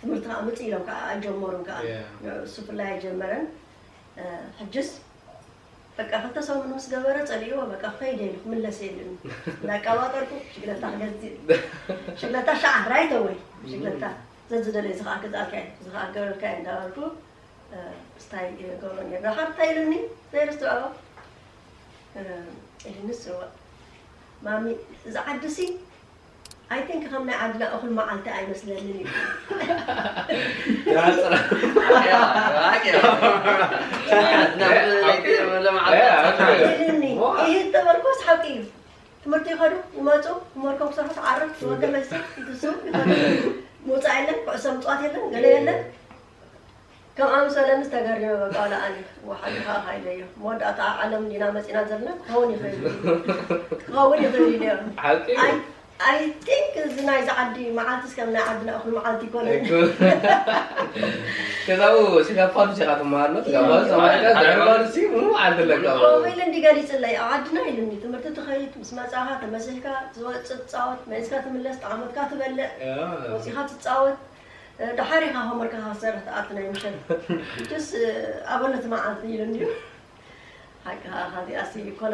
ትምህርቲ ከዓ ምፅ ኢሎም ከዓ ኣይጀመሩን ከዓ ንሱ ፍላይ ኣይጀመረን። ሕጅስ በቃ ክልተ ሰሙን ምስ ገበረ ፀሊእዎ በቃ ክኸይድ ኢሉ ክምለስ የለን። እናቀባጠርኩ ሽግለታ ክገዝእ ሽግለታ ሸዓ ራይተ ወይ ሽግለታ ዘዝደለ እዚ ከዓ ክዝኣልካ እዚ ከዓ ክገብረልካ እንዳበልኩ ስታይ ገብሮ ነር ዳሓር እንታይ ኢሉኒ ዘይርስትዖ ኢሉኒ ስዋ ማሚ እዚ ዓዲ ሲ I think ከም ናይ ዓድና እኹል መዓልቲ ኣይመስለንን እዩ። ኢሉኒ። ይህ ተበልኮስ ሓቂ እዩ። ትምህርቲ ይኸዱ ይመፁ ሞርኮም ክሰርሑ ትዓርፍ ወገ መልሲ ይትሱ ይኸዱ ምውፃእ የለን ኩዕሶ ምፅዋት የለን ገለ የለን። ከም ኣምሰለ ምስ ተገሪመ በቃ ወላ ኣነ ወሓዲ ከዓ ካይደዮ መወዳእታ ዓለም ዲና መፂና ዘለና ክኸውን ይኽእል እዩ። ክኸውን ይኽእል እዩ ነይሩ። ሓቂ እዩ። I think እዚ ናይዚ ዓዲ መዓልቲ እስከም ናይ ዓድና እኹል መዓልቲ ይኮነን። ኣይኮ- ከዛው ሲጋፋሉ ሲኻ ትመሃር ነው። ሲጋፋሉ ተማርካ ድሕሪ ባሉ ሲ ምኑ ዓዲ ለቃ። ከምኡ ኢሉ እንዲ ገሊፅለይ ኣብ ዓድና ኢሉኒ ትምህርቲ ትኸይድ ምስ መፃኻ ተመሲሕካ ዝወፅእ ትፃወት መሊስካ ትምለስ ጠዓሞትካ ትበልዕ ወፂኻ ትፃወት ደሓር ኢኻ ሆምወርክኻ ክትሰርሕ ትኣቱ ናይ ምሸት ጅስ ኣበሎ እቲ መዓልቲ ኢሉ እንድዩ ሓቂ ከዓ ካዚኣሲ ይኮነ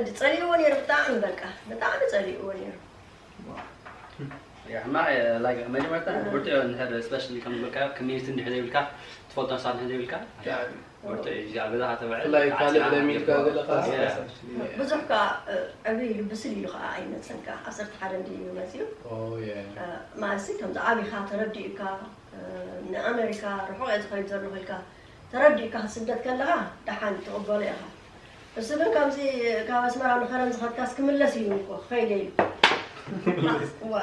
ዝጸሊእዎ ነይሩ ብጣዕሚ በቃ ብጣዕሚ ጸሊእዎ ነይሩ ሕማቕ ላይክ መጀመርታ ብርቱዕ እንድሕር ስፔሻሊ ከም ዝበልካ ኮሚኒቲ እንድሕር ዘይብልካ ትፈልጦ ንሳት እንድሕር ዘይብልካ ብርቱዕ እዩ እዚኣ ገዛ ከተብዕል ብፍላይ ካልእ ለሚድካ ዘለካ ብዙሕ ከዓ ዕብይ ኢሉ ብስል ኢሉ ከዓ ኣይመፀን ከዓ ዓሰርተ ሓደ እንድዩ መፅኡ ማለትሲ ከምዚ ዓብይካ ተረዲእካ ንኣሜሪካ ርሑቕ እየ ዝኸይድ ዘለኹ ኢልካ ተረዲእካ ክትስደድ ከለኻ ደሓን ትቕበሎ ኢኻ እሱ ግን ከምዚ ካብ ኣስመራ ንኸረን ዝኸድካስ ክምለስ እዩ እኮ ክኸይደ ኢሉ እዋ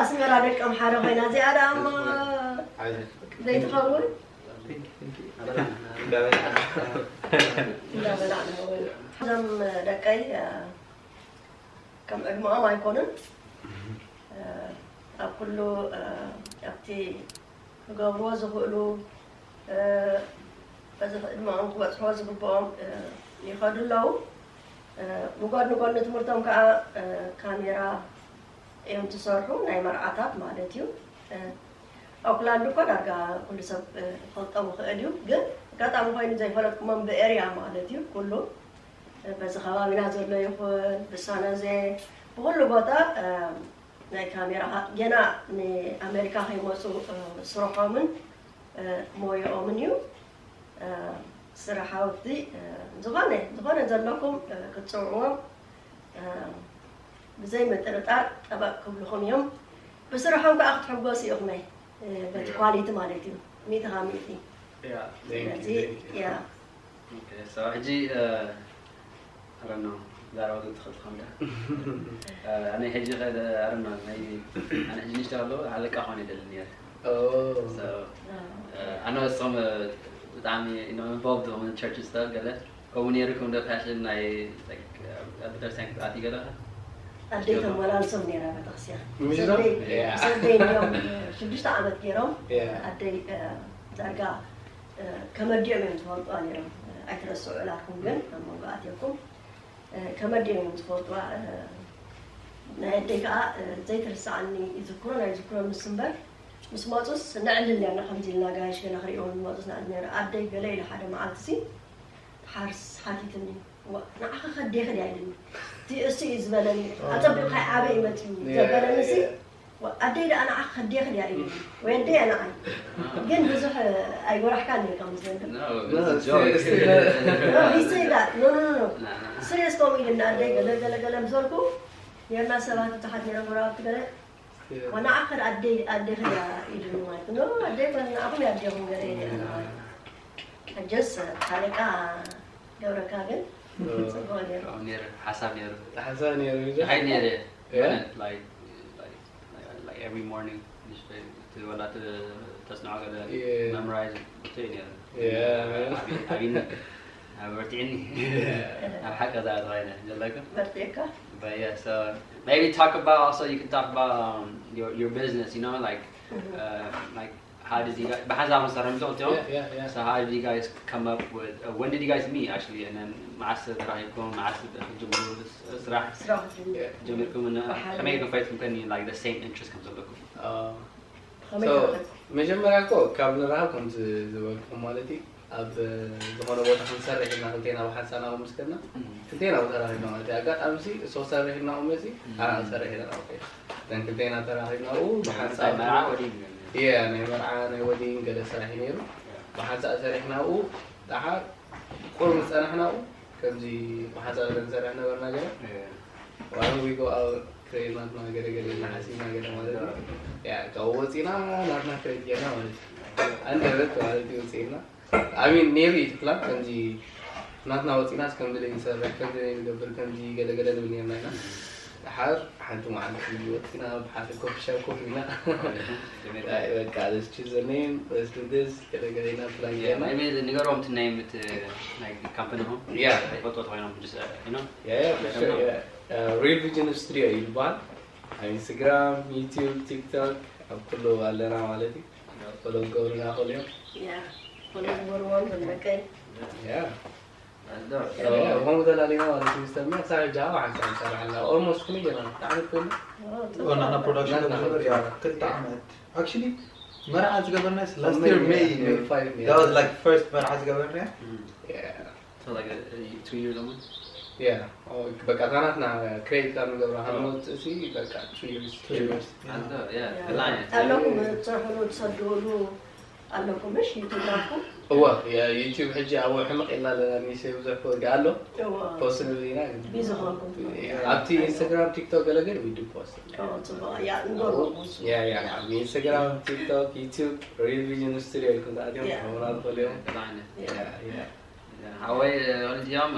ኣስመራ ደቂ ኣምሓረ ኮይና እዚኣ ደኣ እሞ ዘይትኸውን እንዳበላዕ ንኸውን እዞም ደቀይ ከም ዕድመኦም ኣይኮኑን ኣብ ኩሉ ኣብቲ ክገብርዎ ዝኽእሉ በዚ ዕድመኦም ክበፅሕዎ ዝግብኦም ይኸዱ ኣለዉ። ብጎድኒ ጎድኒ ትምህርቶም ከዓ ካሜራ እዮም ዝሰርሑ ናይ መርዓታት ማለት እዩ። ኦክላንድ እኮ ዳርጋ ኩሉ ሰብ ክፈልጦም ይኽእል እዩ፣ ግን ኣጋጣሚ ኮይኑ ዘይፈለጥኩሞም ብኤርያ ማለት እዩ ኩሉ በዚ ከባቢና ዘሎ ይኹን ብሳነዜ ብኩሉ ቦታ ናይ ካሜራ ገና ንኣሜሪካ ከይመፁ ስርሖምን ሞየኦምን እዩ። ስራሓውቲ ዝኾነ ዝኾነ ዘለኩም ክትፅውዕዎም ብዘይ ምጥርጣር ጠበቅ ክብልኹም እዮም። ብስርሖም ከዓ ክትሕጎሱ ኢኹም በቲ ኳሊቲ ማለት እዩ ሚእቲ ካብ ሚእቲ ስለዚ ያ ሕጂ I don't know ዛረባ ክትኽእል ትኾንካ ኣነ ሕጂ ኸደ I don't know ናይ ኣነ ሕጂ ንሽተ ከለዉ ኣለቃ ኾነ ይደሊ ነረ ኣነ ወስም ብጣዕሚ ኢንቮልቭ ሆም ቸርች ስታፍ ገለ ከምኡ ነይሩ ከም ዶ ፋሽን ናይ ቤተክርስትያን ክትኣትዩ ገለኻ ኣደይ ተመላልሶም ነይራ ቤተክርስትያን ሰደይ እንዲዮም ሽዱሽተ ዓመት ገይሮም ኣደይ ዳርጋ ከመዲኦም እዮም ዝፈልጥዋ ነይሮም ኣይትረስዑ እላኩም ግን ኣብ መንጎ ኣትየኩም ከመዲኦም እዮም ዝፈልጥዋ ናይ ኣደይ ከዓ ዘይትርሳዓኒ ይዝክሮ ናይ ዝክሮ ምስ እምበር ምስ መፁስ ነዕልል ነርና ከምዚ ኢልና ጋይሽ ገለ ክሪእዎም ዝመፁስ ነዕልል ነይረ ኣደይ ገለ ኢለ ሓደ መዓልቲ ሲ ሓርስ ሓቲትኒ ንዓኺ ከዴኺ ድያ ኢልኒ እቲ እሱ እዩ ዝበለኒ ኣፀቢቑ ካይ ዓበ ይመፅዩ ዘበለኒ ሲ ኣደይ ደኣ ንዓኺ ከዴኺ ድያ ኢልኒ ወይ ኣደይ ንዓይ ግን ብዙሕ ኣይጎራሕካን ኢልካ መስለኒ No, it was a joke. No, he said that. No, no, no, no. Serious comedy እና ኣደይ ገለ ገለ ገለ ምስ በልኩ ነርና ሰባት ብዙሓት ነይሮም ጎረባብቲ ገለ ንዓኺ ኣደይ ኣዴኺ ድያ ኢሉኒ ማለት ነው። ኣደይ ኮነ ንዓኹም እያ ኣዴኹም ገለ ኢለ ማለት ሕጀስ ሓለቃ ገብረካ ግን ጽቡቕ ነይሩ። ነይሩ ሓሳብ ነይሩ ሓሳብ ነይሩ ይኸይድ ነይረ የእውነት like like like every morning ትወላ ተጽንዖ ገለ memorize ትርኢ ነይሩ ኣብኒ ኣበርቲዕኒ ኣብ ሓቂ እዛ ተባይነ ዘለኩም በርቲዕካ But yeah, so maybe talk about also you can talk about um, your your business, you know, like uh, like How did you guys ብሓንሳብ ክንሰርሕ ምስ ክልቲኦም Yeah, yeah, yeah. So how did you guys come up with uh, when did you guys meet actually and then መዓስ ተራኺብኩም መዓስ ክትጅምሩ ስራሕ ስራሕ ጀሚሩ። ጀሚርኩም እና ብሓደ። ከመይ ገይርኩም ፈሊጥኩም ከኒ like the same interest ከም ዘለኩም Uh, ከመይ So- ተረኸብኩም? መጀመርያ እኮ ካብ ንረኸብ ከምዚ ዝበልኩም ማለት እዩ ኣብ ዝኾነ ቦታ ክንሰርሕ ኢልና ክልቴና ብሓንሳብ ናብኡ ምስ ከድና ክልቴና ብኡ ተራኺብና ማለት እዩ ኣጋጣሚ ሲ እሶ ክሰርሕ ኢልና ቁመ ሲ ኣና ክሰርሕ ኢልና ቁመ እዘን ክልቴና ተራኺብና ብኡ ብሓንሳብ መርዓ ወዲድ የ ናይ መርዓ ናይ ወዲን ገለ ስራሕ እዩ ነይሩ ብሓንሳብ ሰሪሕና ብኡ ደሓር ቁሩብ ዝፀናሕና ብኡ ከምዚ ብሓንሳብ ገለ ንሰርሕ ነበርና ገለ Why don't we go out ክሬት ናትና ገለ ገለ ኢልና ሓሲብና ገለ ማለት እዩ ያ ካብኡ ወፂና ናትና ክሬት ጌርና ማለት እዩ ኣንደበት ማለት እዩ ወፂና I mean ነይሩ እዩ እቲ ፕላን ከምዚ ናትና ወፂናስ ከም ድለይ ንሰርሕ ከም ድለይ ንገብር ከምዚ ገለ ገለ ንብል ነርና ኢና ደሓር ሓንቲ መዓልቲ ወፂና ብሓደ ኮፊ ሻፕ ኮፍ ኢልና በቃ let's choose a name let's do this ገለ ገለ ኢና ፕላን ጌርና ንገሮም እቲ ናይ ምት ናይ ካምፓኒኹም Yeah. ፈልጦ ተኮይኖም just you know Yeah, yeah, for sure. Yeah. Uh, Real Vision Studio ይባል ኣብ ኢንስታግራም ዩቲዩብ ቲክቶክ ኣብ ኩሉ ኣለና ማለት እዩ ፎሎ ዝገብሩና ክእሉ እዮም ያ ፎሎ ዝበርዎም ዘለቀይ Yeah. That's dope. ከምኡ ተላሊና ማለት እዩ ዝተምያ ክሳብ ሕጂ ኣብ ሓንሳብ ንሰርሕ ኣለና ኦልሞስት ክንይ ገና ብጣዕሚ ኮይኑ ናና ፕሮዳክሽን ናና ዝጀምር ፕሮዳክሽን። ክልተ ዓመት ኣክቹሊ መርዓ ዝገበርና last year May May five, yeah. That was like first መርዓ ዝገበርና Yeah. So like uh, two years almost. Yeah. በቃ ታናትና ክሬት ካብ ንገብራ ሃንወት እሲ በቃ two years Two years. And uh, yeah, ያ። the line. ኣለኩም ትሰርሕሉ ትሰድሉ ኣለኩም ምሽ ዩቱብ ናትኩም እወ ዩቲዩብ ሕጂ ኣብ ሕምቕ ኢልና ኣለና ኒሸ ብዙሕ ክወድእ ኣሎ እዎ ፖስት ንብል ኢና ግን ቢዚ ኾንኩም ኣብቲ ኢንስታግራም ቲክቶክ ገለ ግን ዊዱ ፖስት ኦ፣ ጽቡቕ ያ ንገርዎም እሱ ያ ያ ኣብ ኢንስታግራም ቲክቶክ ዩቲዩብ ሪል ቪዥን ስቱዲዮ ኢልኩም ተኣትዮም Yeah. ክኸውን ኣልፈልዮም The line. ያ ያ ሓወይ ወልድ እዮም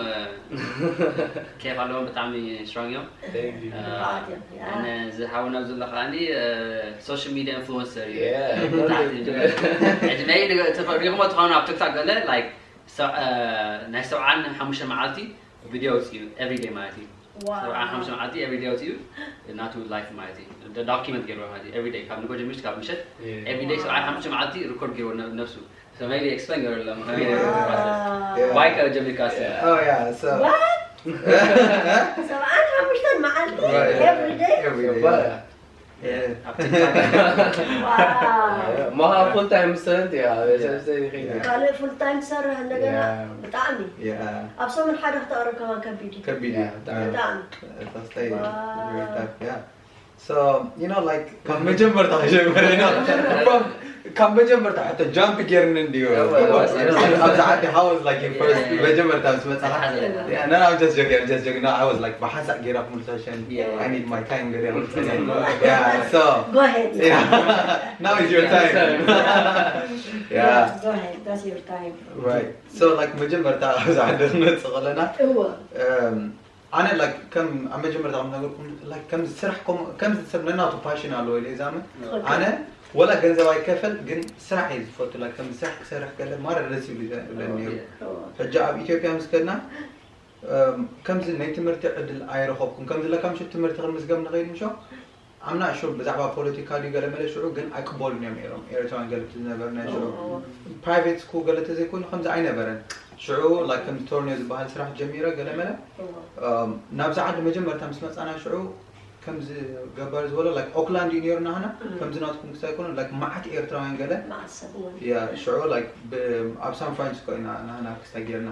ኬፍ ኣለዎም ብጣዕሚ ስትሮንግ እዮም Thank you. ንብዓት እዮም ያ እዚ ሓውና ዘሎ ከዓኒ ሶሻል ሚዲያ ኢንፍሉንሰር እዩ Yeah. ብጣዕሚ ዕድመይ ተፈሪኹሞ ትኾኑ ኣብ ቲክቶክ ገለ like ናይ ሰብዓን ሓሙሽተ መዓልቲ ቪድዮ ኣውፅኡ ኤቭሪደይ ማለት እዩ ዋው ሰብዓን ሓሙሽተ መዓልቲ ኤቭሪደይ ኣውፅኡ ናቱ ላይፍ ማለት እዩ ዶኪመንት ገይርዎ ማለት እዩ ኤቭሪደይ ካብ ንጎ ጀሚርስ ካብ ምሸት Yeah. ኤቭሪደይ ሰብዓን ሓሙሽተ መዓልቲ ሪኮርድ ገይርዎ ነ- ነብሱ So maybe explain ገይረሎም ከመይ ነይሩ እቲ process ዋው Yeah. ዋይ ካብ ጀሚርካ ስ Oh yeah, so What? ሰብዓን ሓሙሽተን መዓልቲ Right. every day every day. But- Yeah. ኣብ ቲክቶክ ዋው መሃ ፉል ታይም ስተንት ያ ሰብሰብ ይኸይድ ካልእ ፉል ታይም ትሰርሕ እንደገና Yeah. ብጣዕሚ Yeah. ኣብ ሰሙን ሓደ ክተቕርብ ከማን ከቢድ እዩ ከቢድ እዩ ብጣዕሚ ብጣዕሚ That's stay Wow. very tough, yeah. So, you know, like, ካብ መጀመርታ ጀመረ you know, from ካብ መጀመርታ ሕቶ ጃምፕ ጌርኒ እንድዩ Yeah, well, well, ኣብዚ ዓዲ how was like your first Yeah. መጀመርታ ምስ መጻኻ ሓደ Yeah, no, no, I'm just joking, I'm just joking. No, I was like ብሓንሳእ ጌራ ፕሙልሳሸን Yeah. I need my time ገለ Yeah, so Go ahead. Yeah, now is your time. Yeah. Go ahead. That's your time. Right. So like መጀመርታ ኣብዚ ዓዲ ክንመጽእ ከለና እወ um ኣነ like ከም ኣብ መጀመርታ ከም ነገርኩም like ከም ስራሕ ከም ከም ሰብ ነናቱ ፓሽን ኣለዎ ኢለ ዛመ ኣነ ወላ ገንዘብ ኣይከፈል ግን ስራሕ እየ ዝፈቱ like ከም ስራሕ ክሰርሕ ገለ ማረ ደስ ይብል ይብለኒ ነይሩ እወ ሕጂ ኣብ ኢትዮጵያ ምስ ከድና um ከምዚ ናይ ትምህርቲ ዕድል ኣይረኸብኩም ከምዚ ለካ ምሽት ትምህርቲ ክንምዝገብ ንኸይድ ምሾ I'm not sure ብዛዕባ ፖለቲካ ድዩ ገለ መለ ሽዑ ግን ኣይቅበሉን እዮም ነይሮም ኤርትራውያን ገለ ዝነበርና ሽዑ private school ገለ ተዘይኮይኑ ከምዚ ኣይነበረን ሽዑ like ከምዚ ቶርኒዮ ዝበሃል ስራሕ ጀሚረ ገለ መለ um ናብዚ ዓዲ መጀመርታ ምስ መፃና ሽዑ ከምዚ ገባር ዝበሎ like ኦክላንድ እዩ ነይሩ ናህና ከምዚ ናትኩም ክሳይ ኮነ like መዓት ኤርትራውያን ገለ መዓት ሰብ እውን ያ ሽዑ like ብ- ኣብ ሳን ፍራንሲስኮ ኢና ናህና ክሳይ ጌርና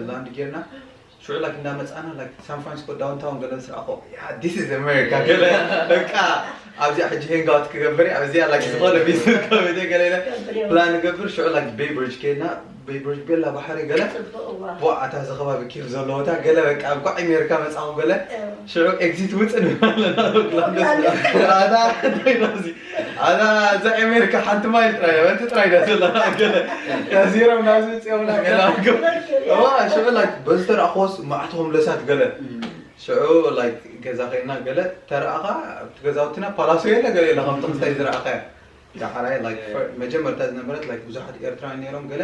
ላንድ ጌርና ሽዑ like እንዳመፃና like ሳን ፍራንሲስኮ ዳውንታውን ገለ ምስ ረኣኹ yeah this is America ገለ በቃ ኣብዚኣ ሕጂ ሄንጋውት ክገብር እየ ኣብዚኣ like ዝኾነ ቢዝነስ ከበደ ገለ ኢለ ፕላን ንገብር ሽዑ like ቤይ ብሪጅ ከይድና ቤይ ብሪጅ ቤላ ባሕሪ ገለ ጽቡቕ እዋ ቦ ኣታ እዚ ከባቢ ኪር ዘለዎታ ገለ በቃ እንኳዕ ኣሜሪካ መፃኹ ገለ ሽዑ ኤግዚት ውፅእ ንብል ኣለና ኦክላንድ። ኣታ እንታይ ነው እዚ ኣታ እዛ ኣሜሪካ ሓንቲ ማይል ጥራይ እያ በንቲ ጥራይ ዳ ዘለና ገለ ዜሮ ናብዚ ውፅኦምና ገለ ኣልኩም እዋ ሽዑ like በዚ ተረእኽዎስ መዓት ሆምለሳት ገለ ሽዑ like ገዛ ከይና ገለ ተረኣኻ ኣብቲ ገዛውትና ፓላሶ የለ ገለ የለ ከምቲ ክስታይ ዝረኣኻዮ ዳሕራይ like መጀመርታ ዝነበረት like ብዙሓት ኤርትራውያን ነይሮም ገለ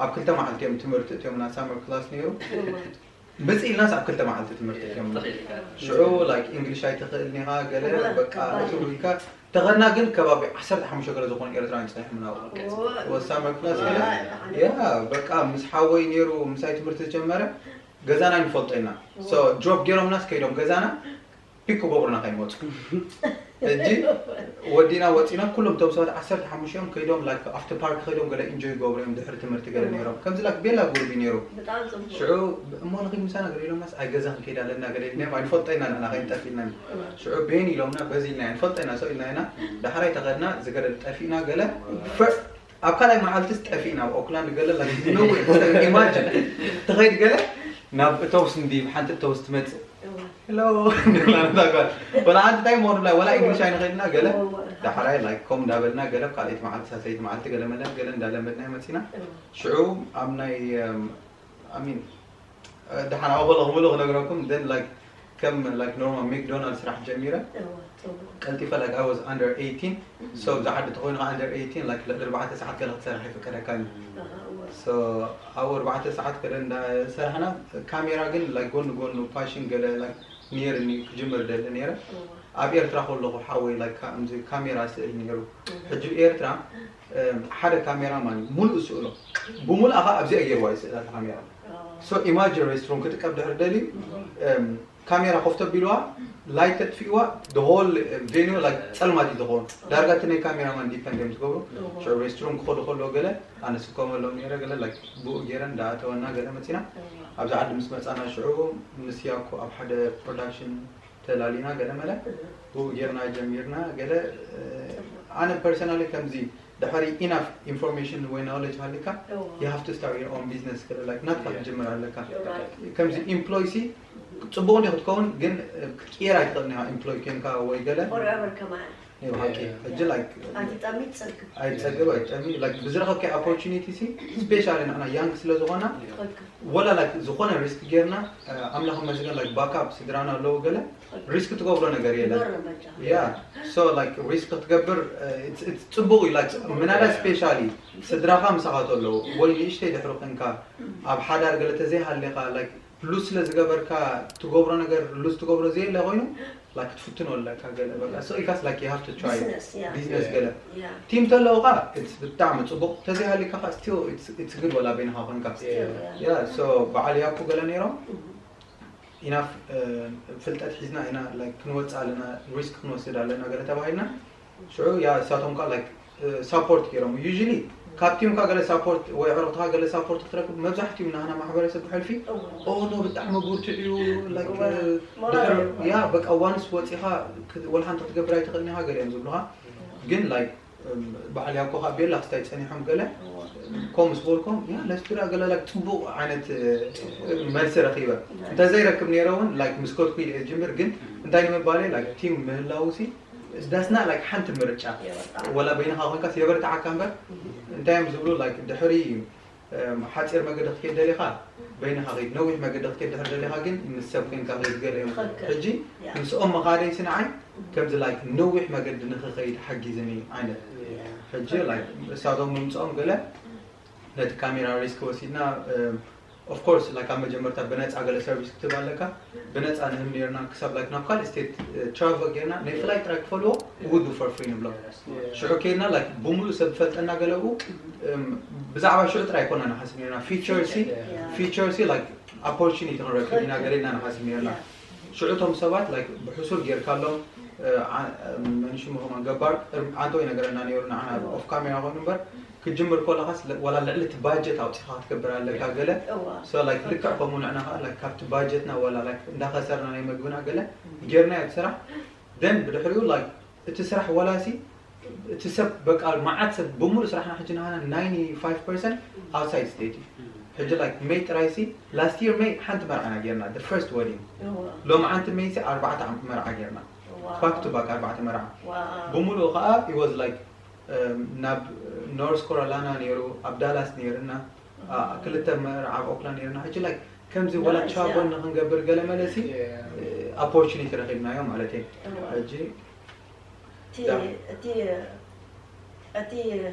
ኣብ ክልተ መዓልቲ እዮም ትምህርቲ እትዮም ና ሳመር ክላስ ነይሩ ምጽእ ኢልናስ ኣብ ክልተ መዓልቲ ትምህርቲ እዮም ሽዑ like እንግሊሽ ኣይትኽእልን ኢኻ ገለ በቃ እትው ኢልካ ተኸድና ግን ከባቢ ዓሰርተ ሓሙሽተ ገለ ዝኾኑ ኤርትራውያን ጸኒሖም ናብኡ። ወሳመ ክላስ ገለ ያ በቃ ምስ ሓወይ ነይሩ ምሳይ ትምህርቲ ዝጀመረ ገዛና ንፈልጦ ኢና። So ድሮፕ ገይሮምናስ ከይዶም ገዛና ፒክ ክገብሩና ከይመፁ። ሕጂ ወዲና ወፂና ኩሎም እቶም ሰባት ዓሰርተ ሓሙሽተ እዮም ከይዶም like ኣብቲ ፓርክ ከይዶም ገለ ኢንጆይ ይገብሩ እዮም ድሕሪ ትምህርቲ ገለ ነይሮም ከምዚ like ቤላ ጉርቢ ነይሩ። ሽዑ እሞ ንኺድ ምሳና ገለ ኢሎምናስ ኣይ ገዛ ክንከይድ ኣለና ገለ ኢልና ኣይንፈልጦ ኢና ንሕና ከይንጠፍ ኢልና። ሽዑ ቤን ኢሎምና በዚ ኢልና ንፈልጦ ኢና ሰው ኢልና ኢና። ዳሕራይ ተኸድና ዝገለ ጠፊእና ገለ ኣብ ካልኣይ መዓልትስ ጠፊእና ኣብ ኦክላንድ ገለ like no way ኢማጅን ትኸይድ ገለ ናብ እተውስ እንዲ ሓንቲ እተውስ ትመፅእ ሄሎ ንብላ ነታ ጓል ወላ ሓንቲ እንታይ መሆኑ ብላ ወላ ኢንግሊሽ ኣይንኸድና ገለ ዳሕራይ like ከም እንዳበልና ገለ ኣብ ካልኣይቲ መዓልቲ ሳልሰይቲ መዓልቲ ገለ መለ ገለ እንዳለመድና መፂና። ሽዑ ኣብ ናይ I mean ደሓን ኣብኡ ከለኹ ምሉእ ክነግረኩም then like ከም like normal ሜክዶናልድ ስራሕ ጀሚረ ቀልጢፈ like I was under eighteen. So ኣብዚ ዓዲ ተኾይኑ under eighteen like ልዕሊ ኣርባዕተ ሰዓት ገለ ክትሰርሕ ይፍቀደካ እዩ። So ኣብኡ ኣርባዕተ ሰዓት ገለ እንዳሰራሕና ካሜራ ግን like ጎን ጎኑ ፓሽን ገለ like ነይርኒ ክጅምር ደሊ ነይረ። ኣብ ኤርትራ ከለኹ ሓወይ like ከምዚ ካሜራ ስእል ነይሩ። ሕጂ ኤርትራ ሓደ ካሜራማን እዩ ሙሉእ ስእሎ ብሙሉእ ከዓ ኣብዚኣ ገይርዋ እዩ ስእላ ካሜራ። So imagine restroom ክጥቀብ ድሕር ደልዩ ካሜራ ኮፍተ ቢልዋ ላይት ተጥፊእዋ the whole venue like ጸልማት እዩ ዝኸውን። ዳርጋ እቲ ናይ ካሜራማን ዲፐንድ እዮም ዝገብሩ። ሽዑ restroom ክኸዱ ከለዎ ገለ ኣነ ስከመሎም ነይረ ገለ like ብኡ ገይረ እንዳኣተወና ገለ መፂና ኣብዚ ዓዲ ምስ መፃና ሽዑ ምስ ያኮ ኣብ ሓደ ፕሮዳክሽን ተላሊና ገለ መለ ብኡ ጌርና ጀሚርና ገለ ኣነ personally ከምዚ ድሕሪ ኢናፍ ኢንፎርሜሽን ወይ ናውለጅ ሃሊካ you have to start your own business ገለ like ናትካ ክትጅምር ኣለካ። ከምዚ ኢምፕሎይ ሲ ፅቡቅ እንዲ ክትከውን ግን ክትቅየር ኣይትኽእል ኒካ ኢምፕሎይ ኮንካ ወይ ገለ ናይ ብሓቂ ሕጂ like ኣይትጠሚ ትፀግብ ኣይትፀግብ ኣይትጠሚ like ብዝረኸብካይ ኦፖርቹኒቲ ሲ ስፔሻሊ ንሕና ያንግ ስለ ዝኾና ወላ like ዝኾነ ሪስክ ጌርና ኣምላኽ መስገን like ባካፕ ስድራና ኣለዉ ገለ ሪስክ ትገብሮ ነገር የለን። ያ so like ሪስክ ክትገብር ፅቡቅ እዩ like ምናዳ ስፔሻሊ ስድራኻ ምሳኻ ተለዉ ወይ ንእሽተይ ድሕሪ ኮንካ ኣብ ሓዳር ገለ ተዘይሃሊኻ like ሉዝ ስለ ዝገበርካ ትገብሮ ነገር ሉዝ ትገብሮ ዘየለ ኮይኑ like ክትፍትኖ ኣለካ ገለ በቃ so ኢልካስ like you have to try ቢዝነስ ገለ ቲም ተለውካ ብጣዕሚ ፅቡቅ ተዘይሃሊካ ከዓ still it's good ወላ በይንካ ኮንካ ያ so በዓል ያኩ ገለ ነይሮም ኢናፍ ፍልጠት ሒዝና ኢና like ክንወፅእ ኣለና ሪስክ ክንወስድ ኣለና ገለ ተባሂልና ሽዑ ያ እሳቶም ከዓ like ሳፖርት ገይሮም usually ካብ ቲምካ ገለ ሳፖርት ወይ ዕሩክትካ ገለ ሳፖርት ክትረክብ መብዛሕትኡ ናህና ማሕበረሰብ ብሕልፊ ኦኖ ብጣዕሚ ብርቱዕ እዩ like ያ በቃ ዋንስ ወፂኻ ወላ ሓንቲ ክትገብር ኣይትኽእልን ኢኻ ገለ እዮም ዝብሉኻ ግን like በዓል ያኮ ከዓ ቤላ ክስታይ ፀኒሖም ገለ ኮምስ ቦልኮም ያ ለስቱራ ገለ like ፅቡቅ ዓይነት መልሲ ረኪበ እንተዘይረክብ ነይረ እውን like ምስ ከድኩ ኢለ ጅምር ግን እንታይ ንምባለ like ቲም ምህላው ሲ ዳስና like ሓንቲ ምርጫ ወላ በይንኻ ኮንካስ የበርትዓካ እምበር እንታይ እዮም ዝብሉ like ድሕሪ ሓፂር መገዲ ክትከይድ ደሊኻ በይንኻ ኸይድ ነዊሕ መገዲ ክትከይድ ድሕር ደሊኻ ግን ምስ ሰብ ኮንካ ኸይድ ገለ እዮም ሕጂ ምስኦም መኻደይ ስንዓይ ከምዚ like ነዊሕ መገዲ ንኽኸይድ ሓጊዝኒ ዓይነት ሕጂ like እሳቶም ምምፅኦም ገለ ነቲ ካሜራ ሪስክ ወሲድና of course like ኣብ መጀመርታ ብነፃ ገለ ሰርቪስ ክትህብ ኣለካ ብነፃ ንህብ ነርና ክሳብ like ናብ ካልእ ስቴት ትራቨል ጌርና ናይ ፍላይ ጥራይ ክፈልዎ we do for free ንብሎም ሽዑ ከይድና like ብሙሉእ ሰብ ዝፈልጠና ገለኡ ብዛዕባ ሽዑ ጥራይ ኮና ንሓስብ ነርና ፊቸር ሲ ፊቸር ሲ like ኦፖርቹኒቲ ክንረክብ ኢና ገለ ኢና ንሓስብ ነርና ሽዑ እቶም ሰባት like ብሕሱር ጌርካሎም መንሽሙ ከማን ገባር ዓንተው ይነገረና ነይሩ ንዓና ኦፍ ካሜራ ኮይኑ እምበር ክጅምር ከለኻስ ወላ ልዕሊ እቲ ባጀት ኣውፂኻ ክትገብር ኣለካ ገለ so like ልክዕ ከምኡ ንዕና ከዓ like ካብቲ ባጀትና ወላ like እንዳኸሰርና ናይ መግብና ገለ ጌርና እቲ ስራሕ then ብድሕሪኡ like እቲ ስራሕ ወላሲ እቲ ሰብ በቃ መዓት ሰብ ብሙሉእ ስራሕና ሕጂ ናህና ninety-five percent outside state እዩ ሕጂ like ሜይ ጥራይሲ last year ሜይ ሓንቲ መርዓና ጌርና the first wedding ሎም ዓንቲ ሜይሲ ኣርባዕተ መርዓ ጌርና back to back ኣርባዕተ መርዓ ብሙሉኡ ከዓ it was like ናብ ኖርስ ኮሮላና ነይሩ ኣብ ዳላስ ነይርና ክልተ መርዓ ኣብ ኦክላንድ ነይርና ሕጂ like ከምዚ ወላ ትራቨል ንክንገብር ገለ መለሲ ኦፖርቹኒቲ ረኪብናዮ ማለት እዩ ሕጂ እቲ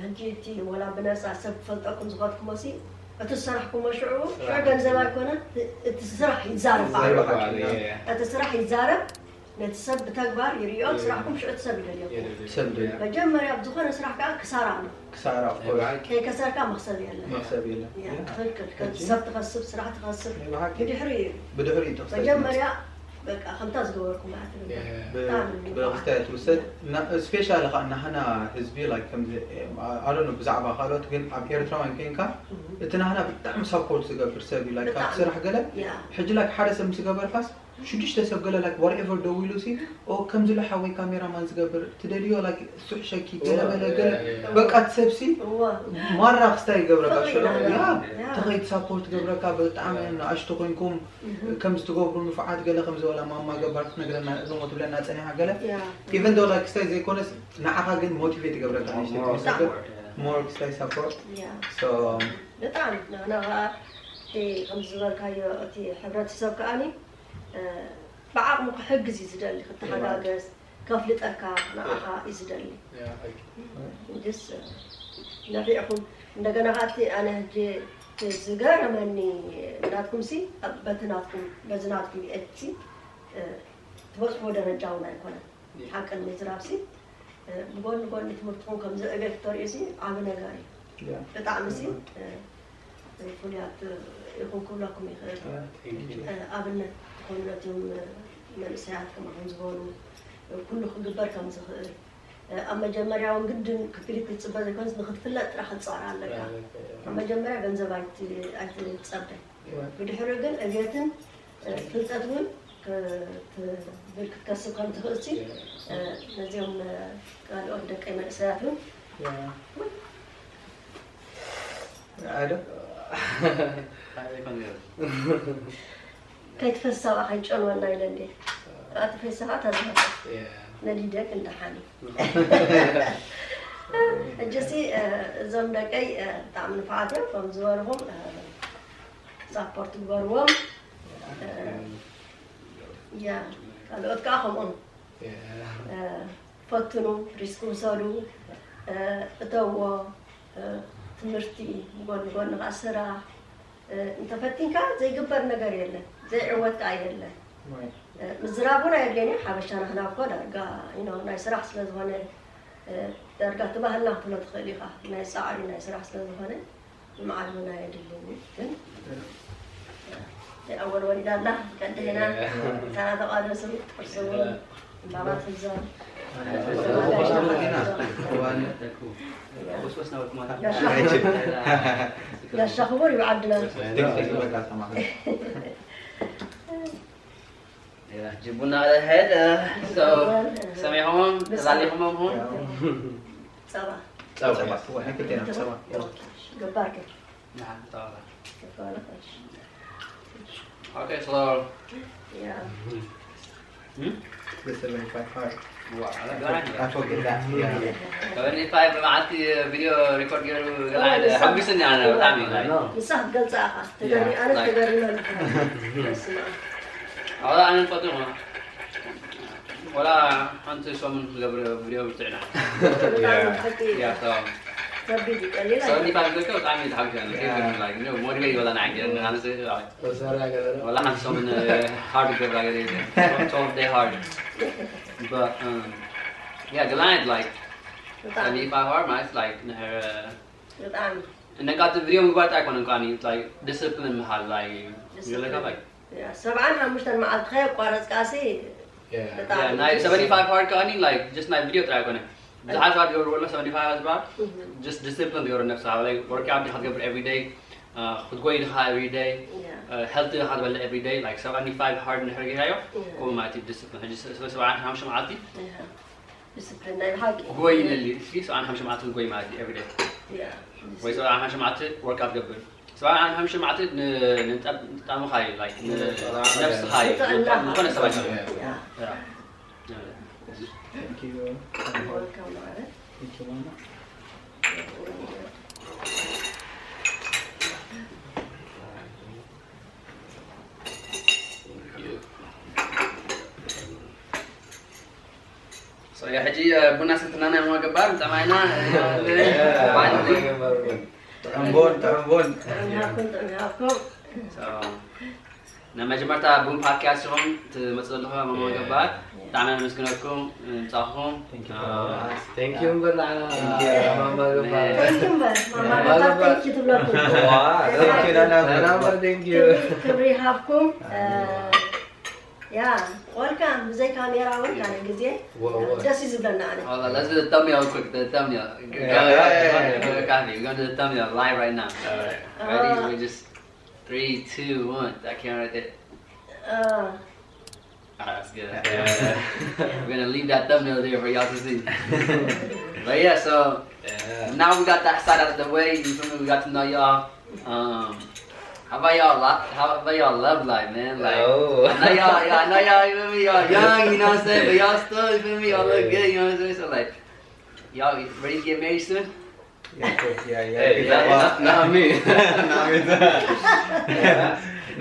ሕጂ እቲ ወላ ብነፃ ሰብ ክፈልጠኩም ዝኸድኩሞ ሲ እቲ ዝሰራሕኩሞ ሽዑ ሽዑ ገንዘብ ኣይኮነ እቲ ስራሕ ይዛረብ እቲ ስራሕ ይዛረብ ነቲ ሰብ ብተግባር ይርእዮ። ስራሕኩም ሽዑ እቲ ሰብ ይደልዮ። ሰብ ዶ መጀመርያ ኣብ ዝኾነ ስራሕ ከዓ ክሳራ ኣሎ። ክሳራ of course ከይከሰርካ መክሰብ የለን። መክሰብ የለን ያ ትኽክል። ከም ሰብ ትኸስብ፣ ስራሕ ትኸስብ ብሓቂ ብድሕሪ እዩ። ብድሕሪ እዩ ተኽሰብ መጀመርያ በቃ ከምታ ዝገበርኩም ማለት ነው። ብጣዕሚ እዩ። ብክስታይ ትውሰድ እና ስፔሻሊ ከዓ ናህና ህዝቢ like ከምዚ ኣዶነ ብዛዕባ ካልኦት ግን ኣብ ኤርትራውያን ኮይንካ እቲ ናህና ብጣዕሚ ሳፖርት ዝገብር ሰብ እዩ like ካብ ብጣዕሚ። ስራሕ ገለ ያ ሕጂ like ሓደ ሰብ ምስ ገበርካስ ሽዱሽተ ሰብ ገለ like whatever ደዊሉ ሲ ኦ ከምዚ ሎ ሓወይ ካሜራማን ዝገብር ትደልዮ like እሱ ሕሸኪ ገለ በለ ገለ በቃ እቲ ሰብ ሲ እወ ማራ ክስታይ ይገብረካ ፍቕሪ ሽዑ ናህና። ያ ያ። ተኸይድ ሳፖርት ገብረካ ብጣዕሚ ንኣሽቱ ኮይንኩም ከም ዝትገብሩ ንፉዓት ገለ ከም ዝበላ ማማ ገባር ክትነግረና እሞ ትብለና ጸኒሓ ገለ ያ even though like ክስታይ ዘይኮነስ ንዓኻ ግን ሞቲቬት ይገብረካ ንሽቲ ትወስድ more ክስታይ ሳፖርት ያ so ብጣዕሚ ንሕና ከዓ እቲ ከም ዝበልካዮ እቲ ሕብረተሰብ ከዓኒ እ፣ ብዓቕሙ ክሕግዝ እዩ ዝደሊ፣ ክተሓጋገዝ ከፍልጠካ ንዓኻ እዩ ዝደሊ። Yeah, I- እንድስ ነፊዕኹም እንደገና ከዓ እቲ ኣነ ሕጂ ዝገረመኒ ናትኩም ሲ በቲ ናትኩም በዚ ናትኩም ኤድሲ ትበፅሕዎ ደረጃ እውን ኣይኮነን። ሓቂ ንምዝራብ ሲ ብጎኒ ጎኒ ትምህርትኩም ከም ዘዕቤት ተርእዩ ሲ ዓቢ ነገር እዩ። ብጣዕሚ ሲ ፍሉያት ኢኹም ክብለኩም ይኽእል። ኣብነት ትኾኑ ነቲም መንእሰያት ከምኹም ዝበሉ ኩሉ ክግበር ከም ዝኽእል ኣብ መጀመርያ እውን ግድን ክፍሊት ክትፅበ ዘይኮነስ ንክትፍለጥ ጥራሕ ክትፃወር ኣለካ። ኣብ መጀመርያ ገንዘብ ኣይትፀበ። ብድሕሪኡ ግን ዕብየትን ፍልጠት እውን ክትብል ክትከስብ ከም ትኽእል ሲ ነዚኦም ካልኦት ደቀይ መንእሰያት እውን ኣዶ ከይትፈሳ ብኣ ከይጨንወና ኢለ እንዴ ኣቲ ፈሳ ከዓ ተዝሃ ነዲደክ እንደሓኒ ሕጂ ሲ እዞም ደቀይ ብጣዕሚ ንፋዓት እዮም ከም ዝበልኹም ሳፖርት ግበርዎም። ያ ካልኦት ከዓ ከምኦም ፈትኑ፣ ሪስክ ውሰዱ፣ እተዎ ትምህርቲ ጎን ጎን ከዓ ስራሕ እንተፈቲንካ ዘይግበር ነገር የለን፣ ዘይዕወት ከዓ የለን። ምዝራብ እውን ኣየድልየን እዩ። ሓበሻ ናህና እኮ ዳርጋ you know ናይ ስራሕ ስለዝኾነ ዳርጋ እቲ ባህልና ክትብሎ ትኽእል ኢኻ። ናይ ፃዕሪ ናይ ስራሕ ስለዝኾነ ንምዓልምና የድልኒ ግን ኣወል ወሊዳ ኣላ ቀደና ሳና ተቃደሱ ጥርሱ እውን እምባባ ትብዛ ጋሻ ክቡር እዩ ዓድና ጅቡና ሄድ ሰሚዕኹሞም ተዛሊኹሞም ኹም ጸባ ጸባ ጸባ ክልቴና ጸባ ገባርክ Okay, so Yeah. The seventy-five hard. Wow, I forget that. Yeah. Seventy five ብመዓልቲ ቪድዮ ሪኮርድ ገይሩ ገላ ሓጒስኒ ኣነ ብጣዕሚ እዩ ንሳ ክትገልጻ ኢኻ ተገሪ ኣነ ተገሪመ ኣለኹ ስማ ኣላ ኣነ ንፈትኹ ወላ ሓንቲ ሰሙን ዝገብር ቪድዮ ብትዕና ብጣዕሚ ትሕቲ ያ so ከቢድ እዩ ቀሊል ሰበንቲ ፋይቭ ገብከ ብጣዕሚ ተሓጒሰ ኣነ ሞቲቬት ይበላ ንዓይ ገይረኒ ኣነ ተሰራ ገለ ወላ ሓንቲ ሰሙን ሃርድ ገብራ ገለ twelve day hard but um yeah ግላይድ like ብጣዕሚ seventy five hard ማለት like ንሕር ብጣዕሚ ነቃቲ ቪድዮ ምግባር ጣይ ኮነ እንኳን like ዲስፕሊን ምሃል like ዲስፕሊን። ገለካ like ያ፣ ሰብዓን ሓሙሽተን መዓልቲ ከየቋረጽካሲ ብጣዕሚ ናይ seventy five hard ከኣኒ like just ናይ ቪድዮ ጥራይ ኮነ ብዙሓት ሰባት ገብርዎ ኣሎ seventy five ዝበሃል just ዲስፕሊን ትገብር ነብስኻ like workout ዲኻ ትገብር every day ክትጎይ ዲኻ every day ያ፣ healthy ዲኻ ትበልዕ every day like seventy five hard እንድሕር ጌርካዮ ከምኡ ማለት እዩ ዲስፕሊን ሕጂ ሰብዓን ሓሙሽተ መዓልቲ ያ። ዲስፕሊን ናይ ብሓቂ ጎይ ይደሊ እስኪ ሰብዓን ሓሙሽተ መዓልቲ ጎይ ማለት እዩ every day ያ፣ ወይ ሰብዓን ሓሙሽተ መዓልቲ workout ገብር ሰብዓን ሓሙሽተ መዓልቲ ንጣምኻ እዩ like ነብስኻ እዩ ንጥዕናኻ። ዝኾነ ሰባት እዩ ያ። Thank you. Welcome ማለት Thank you, Mama. So ሕጂ ቡና ሰትናና ሞ ገባር ምጠማይና ጥዑም ቡን ጥዑም ቡን ጥዕና ይሃብኩም፣ ጥዕና ይሃብኩም። ናይ መጀመርታ ቡን ፓድካስት ኢኹም ትመጽኡ ዘለኹም፣ ማማ ገባር። ብጣዕሚ ነመስግነኩም ምምጻእኩም። Thank you እምበር ንዓና ማማ ገባር። Thank you እምበር ማማ ገባር thank you ትብለኩም። Thank you ናና እምበር። ክብሪ ይሃብኩም። ያ ወልካም። ብዘይ ካሜራ እውን ካልእ ግዜ ደስ እዩ ዝብለና ኣነ። Hold on, let's do the thumbnail quick. The thumbnail. Yeah, yeah, yeah, yeah. Copy. We're gonna do the thumbnail live right now. All right. Ready? Uh, We just three, two, one. That camera right there. Uh, All right, that's good. Yeah. We're gonna leave that thumbnail there for y'all to see. But yeah, so Yeah. now we got that side out of the way. You feel me? We got to know y'all. Um, how about y'all? Li- how about y'all love life, man? Like, Oh. I know y'all, y'all, I know y'all, you feel me? Y'all young, you know what I'm saying? But y'all still, you feel me? Y'all look Yeah. Good, you know what I'm saying? So like, y'all ready to get married soon? Yeah, yeah, yeah. Hey, yeah. Not, not me. Not me.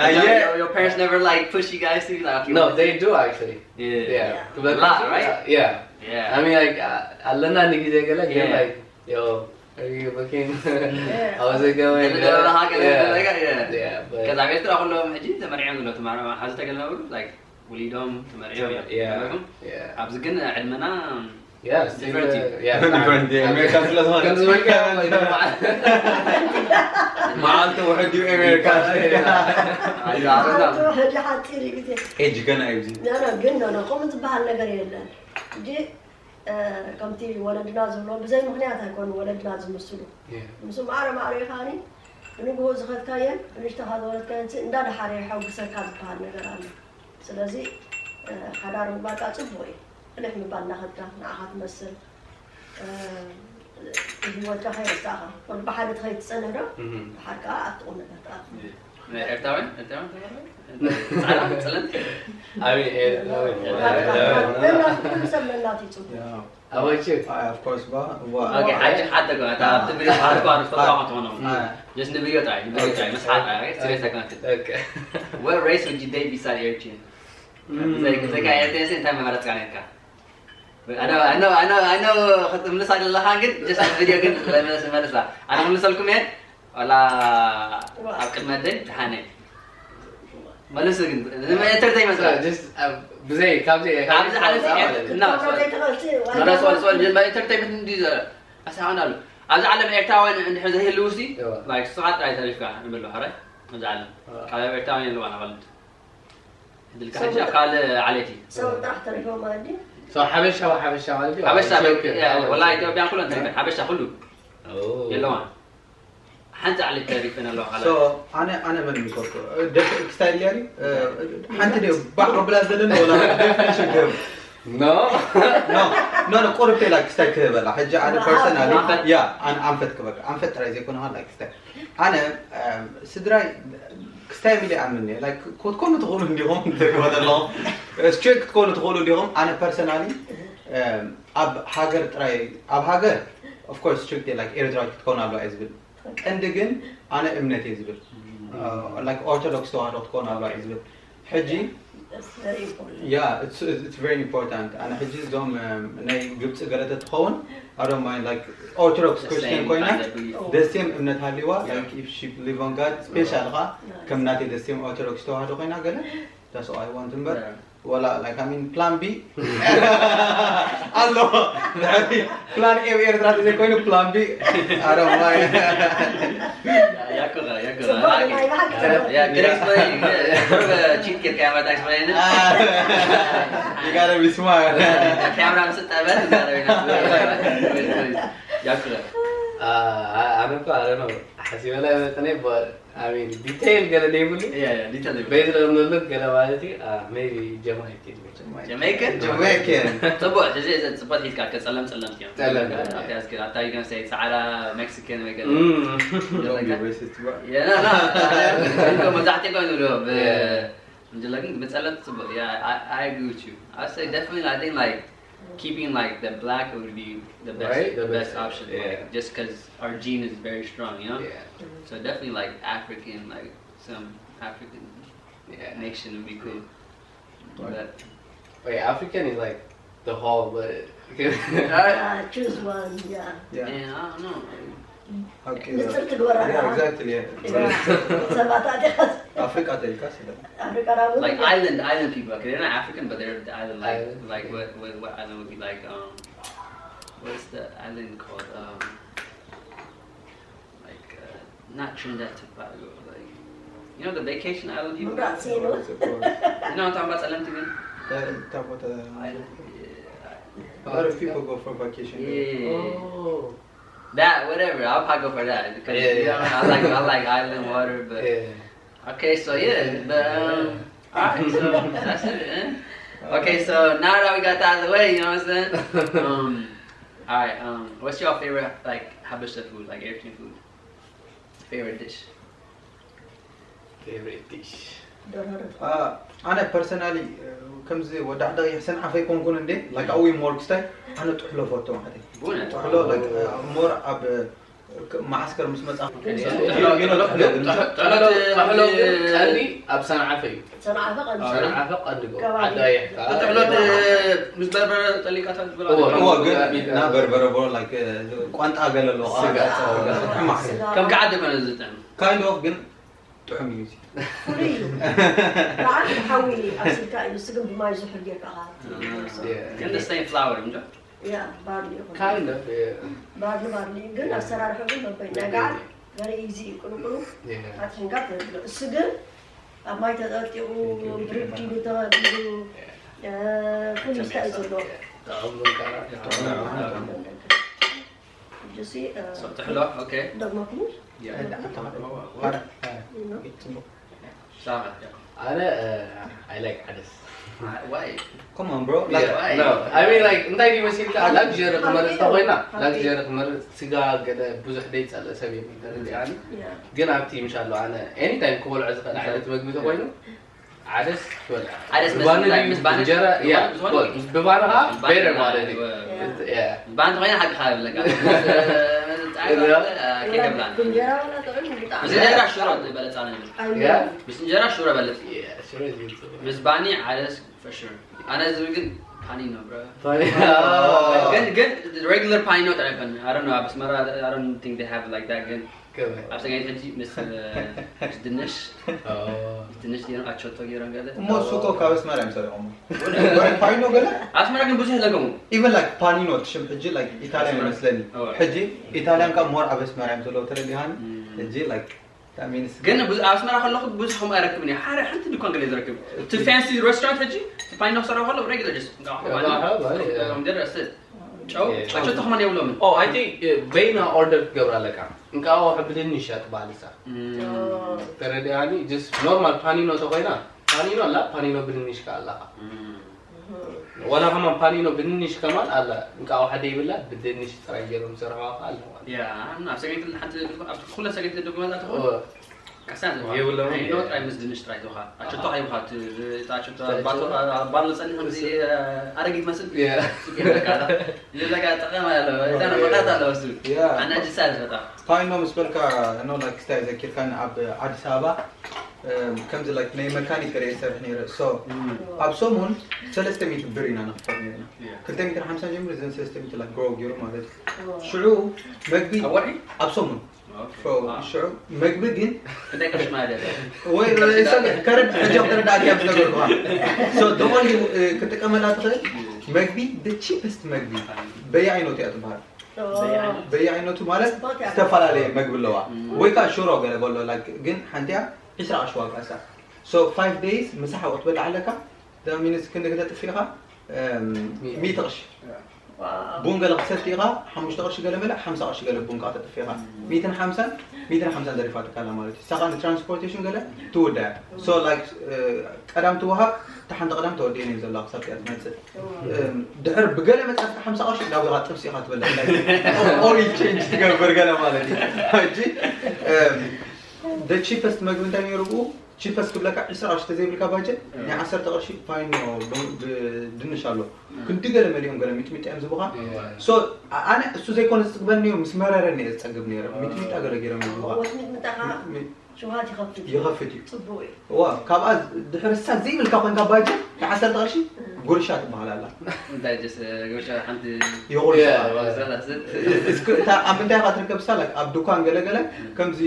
Not Your- yet. Your, your parents never like push you guys to be like, okay, No, what- they do actually. Yeah. Yeah. A lot, right? Yeah. Yeah. I mean, like, uh, I learned that niggas they like, Yeah. Like, yo, are you looking? Yeah. How's it going? They don't know how to Yeah. Like, yeah. Yeah, but Because ኣብ ኤርትራ ኩሎም ሕጂ ተመርዕዮም ዘለዉ ተማሃሮ ሓዚ ተገለበሩ like ወሊዶም ተመርዕዮም እዮም Yeah. ገለኩም Yeah. ኣብዚ ግን ዕድመና Yeah, still, Different. Uh, yeah. Different. Yeah, America ስለዝኾነ ከምዚ በቃ ወይ ደግሞ መዓልቲ ውሕድ እዩ ኣሜሪካ። መዓልቲ ውሕድ ሓፂር እዩ ግዜ። ኤጅ ገና እዩ። ኖ ኖ ግን ኖ ኖ ከምኡ ዝበሃል ነገር የለን። እንጂ ከምቲ ወለድና ዝብሎ ብዘይ ምኽንያት ኣይኮኑ ወለድና ዝምስሉ። ምስ ማዕረ ማዕረ ኢኻኒ ብንግሆ ዝኸድካየን ብንሽተኻ ዝወለድካየን እንዳድሓረ የሐጉሰካ ዝበሃል ነገር ኣሎ። ስለዚ ሓዳር ምግባርካ ፅቡቕ እዩ። ፍልሕ ምባል እናኸድካ ንዓኻ ትመስል ህይወትካ ከይረሳእኻ ወላ ብሓደ ተኸይድ ትፀንሕ ዶ? ድሓር ከዓ ኣብቲ ቁም ነገር ትኣቱ። ኤርትራውያን ኤርትራውያን ተመረጡ? ጻዕዳ ጸለምቲ? ኣበይ ኤርትራውያን? ኩሉ ሰብ ነናቱ ይፅቡ። ኣበይ ችክ? Of course ባ ኦኬ ሓጂ ሓተ እኮ ኣታ ኣብቲ ቪድዮ ሓርኳ ዝፈልጥዋ ክትኾኖም just ንቪድዮ ጥራይ ንቪድዮ ጥራይ መስሓቅ ጥራይ serious ኣይኮነትን። ኦኬ What race would you date beside Eritrean? ብዘይካ ኤርትሬን እንታይ መመረጽካ ነርካ? I know, I know, I know, I know ክትምልሳ ዘለኻ ግን just ቪድዮ ግን መልሳ ኣነ ክምልሰልኩም እየ። ዋላ ኣብ ቅድሚ ኣደይ ደሓነ መልሱ ግን entertainment ብዘይ ካብዚ ኣብዚ ዓለም እንተርተይመንት እንዲ ኣሳውን ኣሎ ኣብዚ ዓለም ኤርትራውያን እንድሕር ዘይህልው ሲ ንስኻ ጥራይ ተሪፍካ ንብሎ ሕራይ ኣብዚ ዓለም ካልእ ኤርትራውያን የለዋን ኣቐልድ ድልካ ሕጂ ኣብ ካልእ ዓሌት እዩ ሰብ ጥራሕ ተሪፎም ማለት ድዩ? ሓበሻ ሓበሻ ማለት እዩ ሓበሻ ወላ ኢትዮጵያን ኩለን ተሪፈን ሓበሻ ኩሉ የለዋን ሓንቲ ዓሌት ተሪፈን ኣለዋ So ኣነ ኣነ መን ምኮርኩ ደቂ ክስታይ ሊያሪ ሓንቲ ደ ባሕሮ ብላ ዘለኒ ወላ ሽግር No. No, no, no, ቁርብ ኢላ ክስታይ ክህበላ ሕጂ ኣነ personally ያ ኣነ ኣንፈት ክበቃ ኣንፈት ጥራይ ዘይኮነ ሃላ ክስታይ ኣነ ስድራይ ክስታይ ሚሊ ኣምን like ክትኮኑ ትኽእሉ እንዲኹም ትሪእዎ ዘለኹም strict ክትኮኑ ትኽእሉ እንዲኹም ኣነ personally ኣብ ሃገር ጥራይ ኣብ ሃገር of course strict like ኤርትራዊ ክትኮኑ ኣለዋ እየ ዝብል ቀንዲ ግን ኣነ እምነት እየ ዝብል like ኦርቶዶክስ ተዋህዶ ክትኮኑ ኣለዋ እየ ዝብል ሕጂ yeah it's it's very important ኣነ ሕጂ እዞም ናይ ግብፂ ገለ ተትኸውን I don't mind like ኦርቶዶክስ ክርስቲያን ኮይና the same እምነት ሃሊዋ like if she believe on God special ኻ ከም ናተይ the same ኦርቶዶክስ ተዋህዶ ኮይና ገለ that's all I want እምበር ወላ like I mean plan B ኣሎ ድሕሪ plan A ኤርትራ ተዘይኮይኑ plan B I don't mind ያኩራ ያኩራ ፅቡቅ ናይ ብሓቂ ፅቡቅ Yeah, can you explain? Cheat ጌርካ ያመጣ explain you gotta be smart ካሜራ ምስ ጠበል ያኩራ ኣነ እኮ ኣረ ነው ሓሲበላ ይመጥነ but I mean detail ገለ ዘይብሉ Yeah, yeah, detail ዘይብሉ። በይት ለምንሉ ገለ ማለት እዩ maybe Jamaican Jamaican? Jamaican ጽቡቅ ሕጂ ጽቡቅ ሒዝካ ከጸለም ጸለምቲ እዮም ጸለም። ኣብቲ ኣስገር ኣብታ ዩኒቨርሲቲ ጻዕዳ ሜክሲካን ወይ ገለ Mm. ገለ Don't be racist bro Yeah, no, no. እንኮ መብዛሕትኡ እኮ ንብሎ ብ እንጅላ ግን ብጸለምቲ ጽቡቅ Yeah, I, I agree with you. I say definitely I think like keeping like the black would be the best Right? the best option Yeah. like, just because our gene is very strong, you know. Yeah. So definitely like African, like some African Yeah. nation would be cool. But Wait, African is like the whole, but Uh, choose one, yeah. Yeah. Yeah, I don't know. Okay. ንፅር ትግበራ Yeah, exactly. Yeah. ሰባት ኣዴኻ ኣፍሪቃ ተልካ ስለ ኣፍሪቃ ናብ Like island, island people. Okay, they're not African, but they're the island. Like, Island. like what, what, what island would be like? Um, what's the island called? Um, like uh, not Trinidad Tobago. Like, you know the vacation island people. ምብራቕ ሴኖ You know what I'm talking about? Island people. ታቦተ Island. A lot of people go for vacation. Yeah. Oh. That whatever. I'll probably go for that because Yeah, you know, yeah. I like I like island water, but Yeah. okay, so yeah, but um, all right, so that's it. Man. Okay, so now that we got that out of the way, you know what I'm saying? Um, all right, um, what's your favorite like Habesha food, like Eritrean food? Favorite dish? Favorite dish. ደርሆ ኣነ personally ከምዚ ወዲ ዓዲ ይሕሰን ዓፈይ ኮንኩን እንዴ like ኣዊ more ክስታይ ኣነ ጥሕሎ ፈቶ ማለት እዩ Buna. ጥሕሎ like more ኣብ ማዓስከር ምስ መጻ ጥሕሎ ግን ቀንዲ ኣብ ሰንዓፈ እዩ። ሰንዓፈ ቀንዲ ሰንዓፈ ቀንዲ ጎ ከባቢ። ዓዳይሕካ ጥሕሎ ምስ በርበረ ጠሊቃታ ትብላ እወ። እወ ግን ናብ በርበረ ቦ like ቋንጣ ገለ ኣለዎ ስጋ። ከም ገዓት ዘይኮነ ዝጥዕም kind of ግን ጥዑም እዩ ፍሉይ እዩ በዓል ሓዊ ኣብሲልካ እዩ ንሱ ግን ብማይ ዝሑል ጌርካ ግን the same flour እንዶ ያ ባርሊ ይኹን Kind of, yeah. ባርሊ ባርሊ ግን ኣሰራርሑ ግን መበይ ናይ ገዓት very easy እዩ ቅሉቅሉ Yeah. ኣጥሒንካ ተብሎ እሱ ግን ኣብ ማይ ተጠርጢቑ ብርድ ኢሉ ተቐቢሉ ኩሉ ስታይ ዘሎ ጥዑም ከኣ ጁሲ ጥሕሎ okay ደግመኩሙ yeah you know? ሳራ ኣነ I like ዓደስ why Come on, bro. Yeah, Like, no. I mean, like, እንታይ ድዩ መሲልካ luxury ክመርፅ ተኮይና luxury ክመርፅ ስጋ ገለ ብዙሕ ደይፀልእ ሰብ የብልተረዲኣኒ Yeah. ግን ኣብቲ ምሻሎ ኣነ anytime ክበልዖ ዝኽእል ዓይነት መግቢ ተኮይኑ ዓደስ ትበልዕ ዓደስ ምስ ብባኒ እንታይ? ድዩ? ምስ ባኒ? እንጀራ ብባኒ ያ ዝኾነ? ጎል ምስ ብባንኻ ባኒ better ባኒ ማለት እዩ ወ- ያ ባኒ ተኮይና ሓቂ ካብ ብለካ ከይገብላኒ ብእንጀራ ዋላ ጥዑም እዩ ብጣዕሚ ምስ እንጀራ ሽሮ ዝበለፃ ነገር ኣይብልም። ያ ምስ እንጀራ ሽሮ በለፅ ያ ሽሮ ዝብል ምስ ባኒ ዓደስ for sure ኣነ ዝብል ግን ፓኒኖ ብረ ፋኒ ግን ግን regular ፓኒኖ ጥራይ ኮን I don't know ኣብ ኣስመራ I don't think they have like that ግን ከመይ ኣብ ሰገን ሕጂ ምስ ምስ ድንሽ ኦ ምስ ድንሽ ገይሮም ኣቾቶ ገይሮም ገለ እሞ እሱ እኮ ካብ ኣስመራ እዮም ሰሪቆሞ ፓኒኖ ገለ ኣስመራ ግን ብዙሕ ለገሙ even like ፓኒኖ ትሽም ሕጂ like ኢታሊያን ይመስለኒ እወ። ሕጂ ኢታሊያን ካብ more ኣብ ኣስመራ እዮም ዘለዎ ተረዲሃኒ ሕጂ like that means ግን ብዙ- ኣብ ኣስመራ ከለኹ ብዙሕ ከምኡ ኣይረክብን እየ ሓደ ሓንቲ ድኳን ገለ ዝረክብ እቲ fancy restaurant ሕጂ እቲ ፓኒኖ ክሰርሖ ከሎ regular just ጨው ኣቾቶ ከማን የብሎምን ኦ I think በይና order ክትገብር ኣለካ እንካዎ ሕብድን ይሻጥ በሃልሳ ተረዲኣኒ just normal ፓኒኖ ተኮይና ፓኒኖ ኣላ ፓኒኖ ብድንሽ ከኣ ኣለካ ወላ ከማን ፓኒኖ ብድንሽ ከማን ኣላ እንካዎ ሓደ ይብላ ብድንሽ ጥራይ ገይሮም ዝሰርሕዋ ከኣ ኣለዋ ያ ኣብ ሰገን ሓንቲ ኣብ ኩለ ሰገን ደጉመዛ ትኾን ቀሳ የብሎም። ጥራይ ምስ ድንሽ ጥራይ ትኻ ኣቸቶ ሃይብኻ ኣቸቶ ባሎ ጸኒ ከምዚ ኣረጊት መስል Yeah. ይለካ ጠቀም ኣለዎ እዛ መቃት ኣለዎ እሱ Yeah. ኣና ጅሳ ዝፈጣ ፓኒኖ ምስ በልካ no like ስታይ ዘኪርካኒ ኣብ ኣዲስ ኣበባ እም፣ ከምዚ like ናይ መካኒክ ርየ ዝሰርሕ ነይረ so ኣብ ሰሙን ሰለስተ ሚእቲ ብር ኢና ንኽፈል ነርና ክልተ ሚእትን ሓምሳን ጀምሩ ዘን ሰለስተ ሚእቲ like grow ገይሩ ማለት እዩ ሽዑ መግቢ ኣብ ወርሒ ኣብ ሰሙን So ሽዑ መግቢ ግን እንታይ ቅርሺ ማለት ወይ ከረድ ሕጂ ከረዳእት እያ ዝነገርኩኻ so the only እ፣ ክጥቀመላ ትኽእል መግቢ the cheapest መግቢ በየዓይነቱ እያ ትበሃል በየዓይነቱ ማለት ዝተፈላለየ መግቢ ኣለዋ ወይ ከዓ ሽሮ ገለ በሎ like ግን ሓንቲያ ዕስራ ቅርሺ ዋጋ እሳ so five days ምሳሓ ክትበልዕ ኣለካ that means ክንደይ ክተጥፊ ኢኻ እም፣ ሚእቲ ቅርሺ ቡን ገለ ክትሰቲ ኢኻ ሓሙሽተ ቅርሺ ገለ መለ ሓምሳ ቅርሺ ገለ ቡን ከዓ ተጥፊ ኢኻ ሚእትን ሓምሳን ሚእትን ሓምሳን ዘሪፋትካ ኣላ ማለት እዩ ሳኻ ንትራንስፖርቴሽን ገለ ትውዳያ so like ቀዳም ትወሃብ እታ ሓንቲ ቀዳም ተወዲአን እየን ዘለዋ ክሳብ እቲኣ ትመፅእ እም፣ ድሕር ብገለ መፅኣትካ ሓምሳ ቅርሺ ናብ ገኻ ጥብሲ ኢኻ ትበልዕ like oil change ትገብር ገለ ማለት እዩ ሕጂ እም፣ the cheapest መግቢ እንታይ ነይሩ ብኡ cheapest ክብለካ ዕስራ ቅርሺ ተዘይብልካ ባጀት ናይ ዓሰርተ ቅርሺ ፓኒኖ ብ- ብ- ድንሽ ኣሎ ክንዲ ገለ መሊኦም ገለ ሚጥሚጣ እዮም ዝብኻ so ኣነ እሱ ዘይኮነ ዝፅግበኒ እዮም ምስ መረረኒ እየ ዝፀግብ ነይረ ሚጥሚጣ ገለ ገይሮም ዝብኻ ወትኒት ምጣኻ ሚ- ሽውሃት ይኸፍት እዩ ይኸፍት እዩ ፅቡቅ እዩ ዋ ካብኣ ድሕሪ ሳ ዘይብልካ ኮንካ ባጀት ንዓሰርተ ቅርሺ ጉርሻ ትበሃል ኣላ። እንታይ just ጉርሻ ሓንቲ ይቑርሻ Yeah, ሰላስን እስኪ እታ ኣብ ምንታይ ኢኻ ትርከብ ሳላ ኣብ ድኳን ገለገለ ከምዚ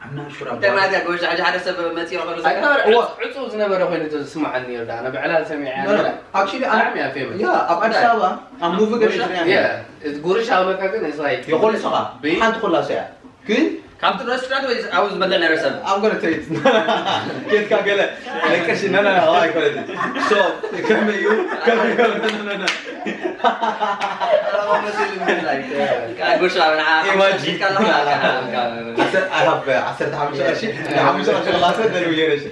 ኣብ ናይ ሹራ እንታይ ማለት እያ? ጎሽ፣ ሓደ ሓደ ሰብ መፂኡ ከሎ ኣይተወረ እዋ። ዕፁ ዝነበረ ኮይኑ ዝስማዓኒ ነይሩ። ኣነ ብዕላል ሰሚዐ ነበር። Actually ኣነ ብጣዕሚ እያ famous። ያ ኣብ ኣዲስ ኣበባ ኣብ ሙቪ ገለ ጉርሻ? ዝሪኣ Yeah፣ እቲ ጉርሻ ኣለካ ግን it's like የኾልስኻ ብይ- ሓንቲ ኮላሶ እያ ግን ካብቲ restaurant ወይ ኣብኡ ዝበልዕ ነበር ሰብ? I'm gonna tell you. ኬትካ ገለ ለቀሽ ነና ኣይኮነትን። So ከመይ እዩ ከመይ እዩ? ጉርሻ ብንዓ Imagine. ሒዝካ ኣለኻ። ዓሰርተ ሓሙሽተ ቅርሺ ናይ ሓሙሽተ ቅርሺ ክላሰ ደልው ገይረሽ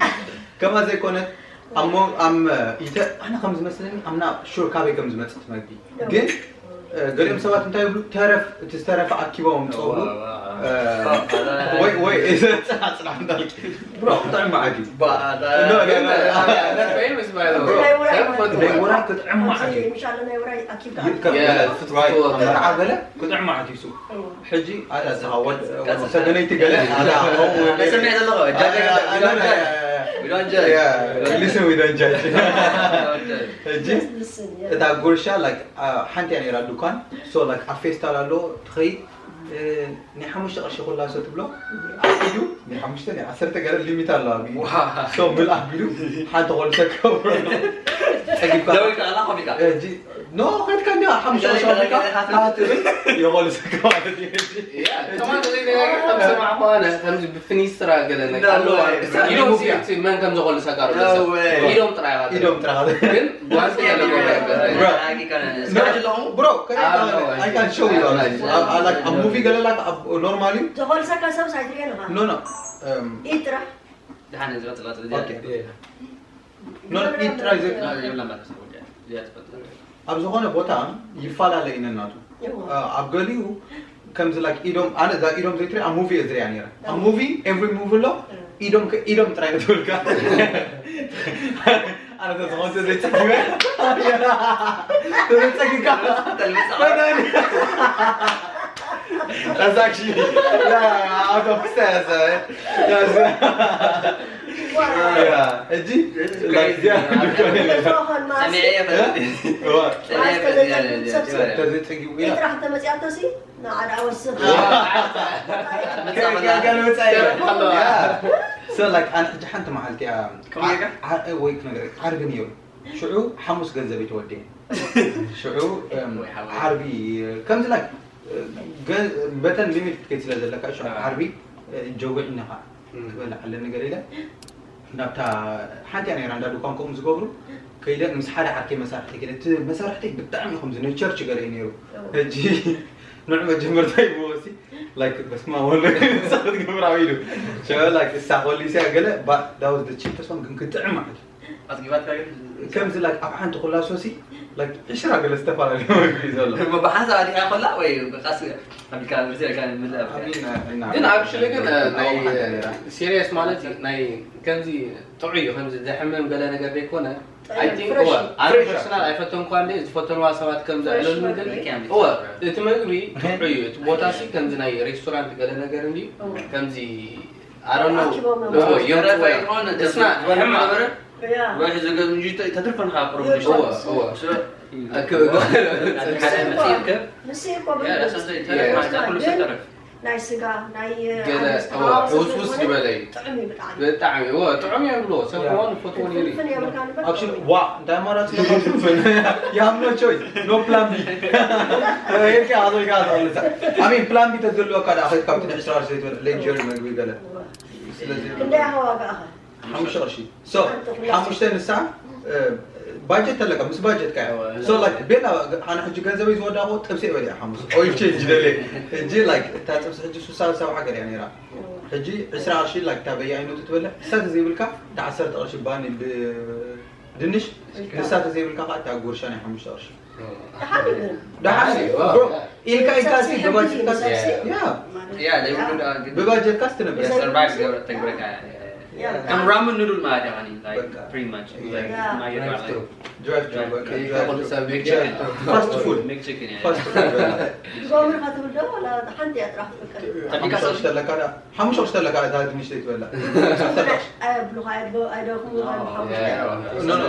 ከማ ዘይኮነት ኣሞ ኣም ኢተ ኣነ ከም ዝመስለኒ ኣምና ሹር ካበይ ከም ዝመጽእ ትመግቢ ግን እ፣ ገሊኦም ሰባት እንታይ ይብሉ ተረፍ እቲ ዝተረፈ ኣኪቦም ጸውሩ ወይ ወይ ጽናዕ ጽናዕ እንዳልክ ብሮ ጥዕሚ ዓዲ famous by the way። ሰብ ፈትዎ። ናይ ውራይ ክጥዕሚ ዓዲ ምሻለ ናይ ውራይ ኣኪብካ ይርከብ Yeah፣ ገለ ፍትወት። መርዓ ገለ ክጥዕሚ ዓዲ ሱ ሕጂ ኣዳ ዝኻ ወድ ወድ ሰገነይቲ ገለ ኣዳ ሰሚዕ ዘለኹ ሊስን ዊደንጀ ሕጂ እታ ጉርሻ like ሓንቲ እያ ነይራ ዱኳን so like ኣብ ፌስታል ኣሎ ትኸይድ ናይ ሓሙሽተ ቅርሺ ኩላ ሰ ትብሎ ኣዩ ናይ ሓሙሽተ ናይ ዓሰርተ ገለ ሊሚት ኣለዋ so ምል ኣቢሉ ሓንቲ ኮልሰ ከብሮ ጸጊብካ ደዊልካ ኣላ ኮሚካ ሕጂ ኖ ከድካ እንዲ ሓሙሽተ ቅርሺ ኣቢልካ ትብል የኮልሰ ማለት እዩ Yeah፣ ከማን ዘይነገር ከም ሰማዕኹ ኣነ ከምዚ ብፍኒስትራ ገለ ነገር No ኣለዋ way። ኢዶም ሲቲ መን ከም ዘኮልሰካ No way። ኢዶም ጥራይ ኢኻ ኢዶም ጥራኻ ግን ጓንቲ ገለ ነገር ብሮ I can show you like ኣብ ሙቪ ገለ like ኣብ ኖርማሊ ዘኾልሰካ ሰብ ሳይትሪኦ ኣለኻ no no ኢድ ጥራሕ ደሓን ዝቐጽል Okay. no no ኢድ ጥራይ ዘ የብላ ማለት ነው። እዚኣ ትፈልጥ ኣብ ዝኾነ ቦታ ይፈላለ ኢነናቱ ኣብ ገሊኡ ከምዚ like ኢዶም ኣነ እዛ ኢዶም ዘይትሪኣ ኣብ ሙቪ እየ ዝሪኣ ነይረ ኣብ ሙቪ every move ኣሎ ኢዶም ከ- ኢዶም ጥራይ ትብልካ ኣነ ተዝኾን ተዘይፀጊበ ተዘይፀጊካ That's actually yeah, out of stairs. Yeah, yeah. ሕጂ like yeah, ሰሚዐ እየ ፈለጥ እዋ ሰሚዐ እየ ፈለጥ ተዘይፀጊቡ ኢላ ጥራሕ ተመፅኣቶ ሲ ንዓዳ ወስኽ So like ኣነ ሕጂ ሓንቲ መዓልቲ እያ ወይ ክነገር ዓርቢ ነይሩ ሽዑ ሓሙስ ገንዘብ ተወዲአ ሽዑ ዓርቢ ከምዚ like በተን ሊሚት ክትከይድ ስለ ዘለካ ሽዑ ዓርቢ ጀውዕኒ ከዓ ክበልዕ ኣለኒ ገለ ኢለ ናብታ ሓንቲ እያ ነይራ እንዳ ድኳን ከምኡ ዝገብሩ ከይደ ምስ ሓደ ዓርከይ መሳርሕተይ ከይደ እቲ መሳርሕተይ ብጣዕሚ ከምዚ ናይ ቸርች ገለ እዩ ነይሩ ሕጂ ንዑ መጀመርታ ይብዎ ሲ like በስማ ወለ ክትገብር ኣብ ኢሉ ሸበ like እሳ ኮሊስያ ገለ that was the cheapest one ግን ክጥዕም ማለት ኣጽጊባትካ ግን ከምዚ like ኣብ ሓንቲ ኩላሶ ሲ like ዕሽራ ገለ ዝተፈላለዩ መግቢ እዩ ዘሎ ብሓንሳብ ኣዲኻ ኮላ ወይ ብቃስ ኣቢልካ ብርሲ ኢልካ ምልእ I mean, uh, እና- ግን actually ግን እና- ናይ ሓንቲ ነይራ። serious ማለት እዩ ናይ ከምዚ ጥዑይ እዩ ከምዚ ዘሕምም ገለ ነገር ዘይኮነ I think Fresh እወ እዩ። ኣነ personal ኣይፈተንኳ እንደ ዝፈተንዋ ሰባት ከም ዘዕለሉ ግን መግቢ። እወ እቲ መግቢ ጥዑይ እዩ እቲ ቦታ ሲ ከምዚ ናይ ሬስቶራንት ገለ ነገር እንዲ ከምዚ I don't know ኣኪቦም እዮም እወ እዮም ዝወረደ ጥዑይ ይኾን it's not ሕማቕ ወይ ሕዚ ግን እንጂ ተትርፈን ካ ቁርብ ንሽቶ እወ እወ ሓደ መጽእ ይርከብ ምስ እኮ ያ ዳስ ወሰይ ተረፍ ማለት ኩሉ ሰብ ተረፍ ናይ ስጋ ናይ ገለ እወ ሕውስውስ ዝበለ እዩ ጥዕም እዩ ብጣዕሚ ብጣዕሚ እወ ጥዑም እዮም ብሎ ሰብ ከሆን ፈትዎ ነይሩ እዩ ፍልፍል የብልካ ንበር Actually ዋ እንታይ ኣማራፂ ኢኻ ፍልፍል you have no choice no plan B ሄድካ ኣዞልካ ኣዞልካ I mean plan B ተዝህልወካ ደኣ ከይድ ካብቲ ንዕስራ ቅርሺ ዘይትበልዕ ሌጀሪ መግቢ ገለ ስለዚ ክንደይ ኣኸ ዋጋእኸ ሓሙሽተ ቅርሺ so ሓሙሽተ ንሳ ባጀት ኣለካ ምስ ባጀትካ እያ so like ቤላ ኣነ ሕጂ ገንዘበይ ዝወዳእኩ ጥብሲ እየ በሊዐ ሓሙስ oil change ደልየ ሕጂ like እታ ጥብሲ ሕጂ ሱሳ ሰብዓ ገለ እያ ነይራ ሕጂ ዕስራ ቅርሺ like እታ በየኣይነቱ ትበልዕ እሳ ተዘይብልካ እታ ዓሰርተ ቅርሺ ባኒ ብድንሽ ንሳ ተዘይብልካ ከዓ እታ ጉርሻ ናይ ሓሙሽተ ቅርሺ ደሓን ይብል ደሓን እዩ bro ኢልካ ኢልካ ሲ ብባጀትካ ሰብሲ ያ ያ ዘይብሉ ደኣ ግን ብባጀትካ ስትነብር ሰርቫይቭ ዝገብረ ተግብረካ ከም ራመን ኑድል ማለት እዩ። Like በቃ። Pretty much. Yeah. Like Yeah. my Drive drive through. through. በቃ ይሄ drive ከሁሉ through. ሰብ Yeah. Fast food. McChicken. Yeah. Fast food በላ። ትገብር ከትብል ዶ ዋላ ሓንቲ እያ ጥራሕ ትፍቀድ። ጠቢቃ ሓሙሽተ ሰብ- ቅርሺ ተለካ ዳ ሓሙሽተ ቅርሺ ተለካ እታ ድንሽ ዘይትበላ። ኣይብሉኻ ኣይብልኻ ኣይደኹም Yeah. ሓሙሽተ Yeah. No, no,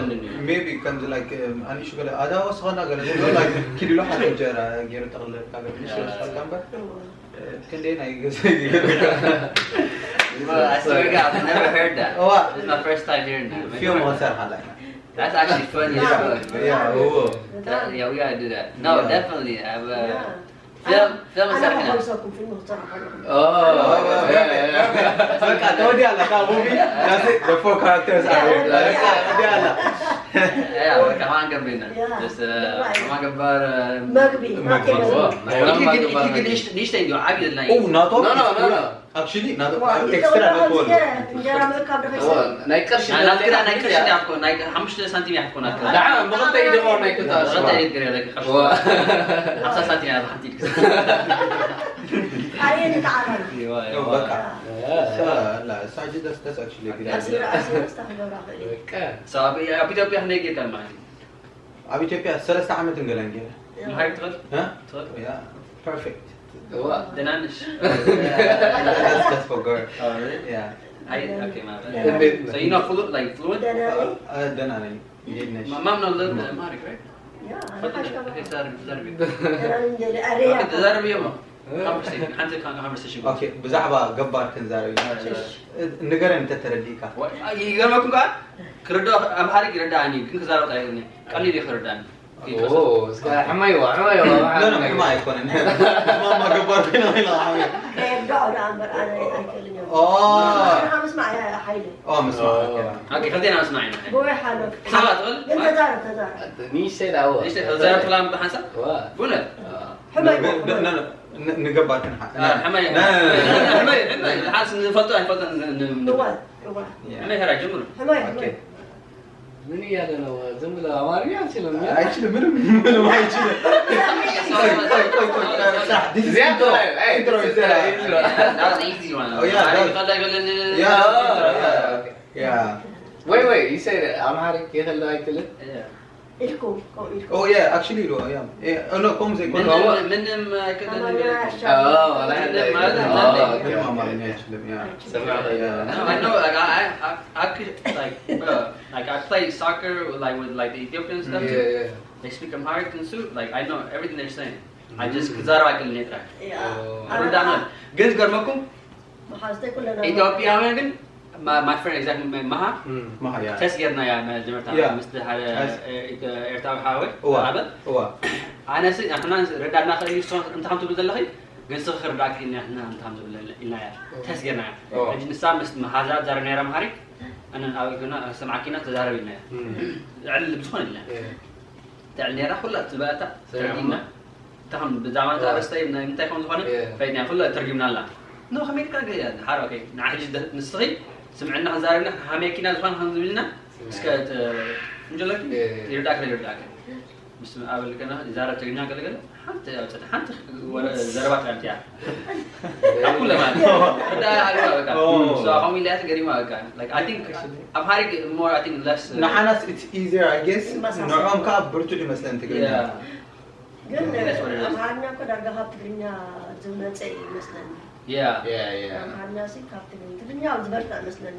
maybe ከምዚ like ኣንሹ ገለ ኣዳ ወስኸና ገለ ዝብሎ like ኪድሎ ሓደ እንጀራ ገይሩ ጠቕልለካ ገለ ድንሽ ይወስኸልካ እምበር ክንደይ ናይ ገዛ Well, I swear to God, I've never heard that. Oh, wow. This is my first time hearing that. ፊልም ክንሰርሓላ ኢና። That's actually funny as fuck. Yeah, እዎ። That- yeah, we gotta do that. No, Yeah. Definitely. I have a Yeah. film. Film ኣነ is ክመልሰኩም ፊልም ክሰርሕ ከለኹ Oh, yeah, yeah. በቃ ተወዲያ ኣላ ካብ movie that's it the four characters are here በቃ ተወዲያ ኣላ Yeah, በቃ ከማን ገቢና Yeah. Just ከማን ገባር መግቢ መግቢ። ናተይ Oh, ገዛ ናይ ሮማ ገባር ንእሽተይ እንዲ ዓብዪ ዘድላይ Oh, not all. No, no, no, no. Actually, not ዋ፣ extra not all. ይጠቕላል እንጀራ ምእካብ ዶ Oh, ናይ ቅርሺ ናትክዳ ናይ ቅርሺ እያ ትኮን ናይ ሓሙሽተ ሳንቲም እያ ትኮን ናትክዳ ደሓን ብኽልተ ኢደ ኾን ናይ ክልተ ብኽልተ ኣሽዋ ኢድ ገለ ሓምሳ ሳንቲም እያ ሓንቲ ኢድ ኣየ ንተዓራሪ Oh, በቃ እሳ ላ እሳ ጅ that's that's actually a good ኣሲራ idea. ኣሲራ ስታ ክገብራ ክእል እዩ በቃ So ኣብ ኣብ ኢትዮጵያ ክንደይ ጌርካ ማለት እዩ ኣብ ኢትዮጵያ ሰለስተ ዓመትን ገለን ገለ ምሃይ ትኽእል እ? ትኽእል Yeah, perfect. እዋ ደናንሽ That's that's for girl. Yeah. ኣይ ኦኬ ማለት እንዴት So you know fluent like fluent ደህና ነኝ Uh, ደህና ነኝ። እንዴት ነሽ? ማም ነው ለማሪክ right ያ ኣነ ሓሽካ ተዛርቢ ተዛርቢ ደህና ነኝ እንደ ኣሬያ ተዛርቢ የማ conversation ሓንቲ conversation Okay, ብዛዕባ ገባር ክንዛረብ ኢና። ንገረን እንተተረዲእካ። ይገርመኩም ከዓ ክርዶ ኣምሓሪክ ይረዳእኒ ግን ክዛረብ ኣይክእልን ቀሊል ይክርዳኒ እስከ ሕማይዋ ሕማይዋ No, no, ሕማ ኣይኮነን። ማማ ገባር ኮይና ኮይና ሕማ። ከየርዳኦ ደኣ እምበር ኣነ ኣይክእልን እዮም Oh. ኣነ ምስማዕ ሓይለ Oh, ምስማዕ። Okay. ኦኬ ከልቴና ምስማዕ ኢና ብወይ ሓሎት ክሳባ ትኽእል ግን ተዛረብ ተዛረብ ንእሽተይ ደኣዎ ንእሽተይ ተዛረብ ሰላም ብሓንሳብ ዋ ቡነ ሕማይ ብ- ብ- ነ- ነ- ንገባር ክንሓ ሕማይ ነ- ሕማይ ሕማይ ሓንስ ንፈልጦ ኣይፈልጦ እዋ እዋ ሕማይ ሄራ ጀምሩ ሕማይ Okay. ምን እያለ ነው? ዝም ብሎ አማርኛ አልችልም። አይችልም፣ ምንም ምንም አይችልም። ቆይ ቆይ ቆይ ቆይ። This is እዚኣ intro. ጥራይ፣ አይ፣ Intro, this is intro. ጥራይ፣ intro. That was an easy one. Oh, yeah, I that- thought I couldn't- Yeah, yeah, yeah. Wait, wait, you said Amharic የከለ አይክልም? Yeah. ኢልኩም ከምኡ ኢልኩም Oh yeah, actually, no, yeah. Yeah, oh, no, ከምኡ ዘይኮነ። ምንም ምንም አይከለንም ኣማርኛ ይላል። ያሻል Oh, like that. ማለት Oh, ነው። okay. ምንም አማርኛ አይችልም። Yeah. ሰማሁ። Yeah. No, I know. Like, I, I, I, I could like, uh, like I play soccer with, like with like the Ethiopian stuff. Yeah, yeah. They speak Amharic and so like I know everything they're saying. I just ክዛረብ ኣይክእልን እየ ጥራይ ያ Oh. ርዳና ግን ዝገርመኩም መሓዝተይ ኩለና ኢትዮጵያውያን ግን my, my friend exactly መሃ ማሃ፣ yeah. ተስ ጌርና ያ መጀመርታ Yeah. ምስ ሓደ Yes. ኤርትራዊ ሓወይ እዋ፣ ኣበል እዋ። ኣነስ ንሕና ረዳድና ክእል ዩ እንታይ ከም ትብል ዘለኺ ግን ስኺ ክርዳእኪ ኢልና ንሕና እንታይ ከም ዝብል ኢልና ያ ተስ ጌርና ያ እዋ። ሕጂ ንሳ ምስ መሓዛ ትዛረብ ነይራ ኣምሓሪክ ኣነ ኣብ ገና ሰምዓኪና ተዛረብ ኢልና ያ ዕል ብዝኾነ ኢልና Yeah. ትዕል ነይራ ኩላ ዝበለታ ሰላም። ተረዲና እንታይ ከም ብዛዕባ እዋ። ኣረስታይ ናይ ምንታይ ከም ዝኾነ Yeah. ፈይድና ኩላ ተርጊምና ኣላ ኖ ከመይ ኢልካ ገ ሓር ኦኬ ንዓ ሕጂ ደ- ንስኺ ስምዕና ክንዛረብና ሓመኪና ዝኾነ ከም ዝብልና እስከ እንጀለኪ Yeah, yeah. ይርዳእከ ይርዳእከ ምስ ኣበልከና ይዛረብ ትግርኛ ገለገለ ሓንቲ ኣውፅእና ሓንቲ ወረ ዘረባ ትረምት እያ ካብ ኩለ ማለት ርዳ ሃሪማ በቃ Oh. So ከምኡ ኢላ እያ ገሪማ በቃ Like I think Amharic more I think less ንሓናስ it's easier I guess። ይመሳሰል። ንዕኦም ከዓ ብርቱዕ ይመስለን ትግርኛ። Yeah. ግን That's what it is. ኣምሓርኛ እኮ ዳርጋ ካብ ትግርኛ ዝመፀ እዩ ይመስለኒ Yeah. Yeah, yeah. ኣምሓርኛ ሲ ካብ ትግርኛ ትግርኛ ዝበልጣ ይመስለኒ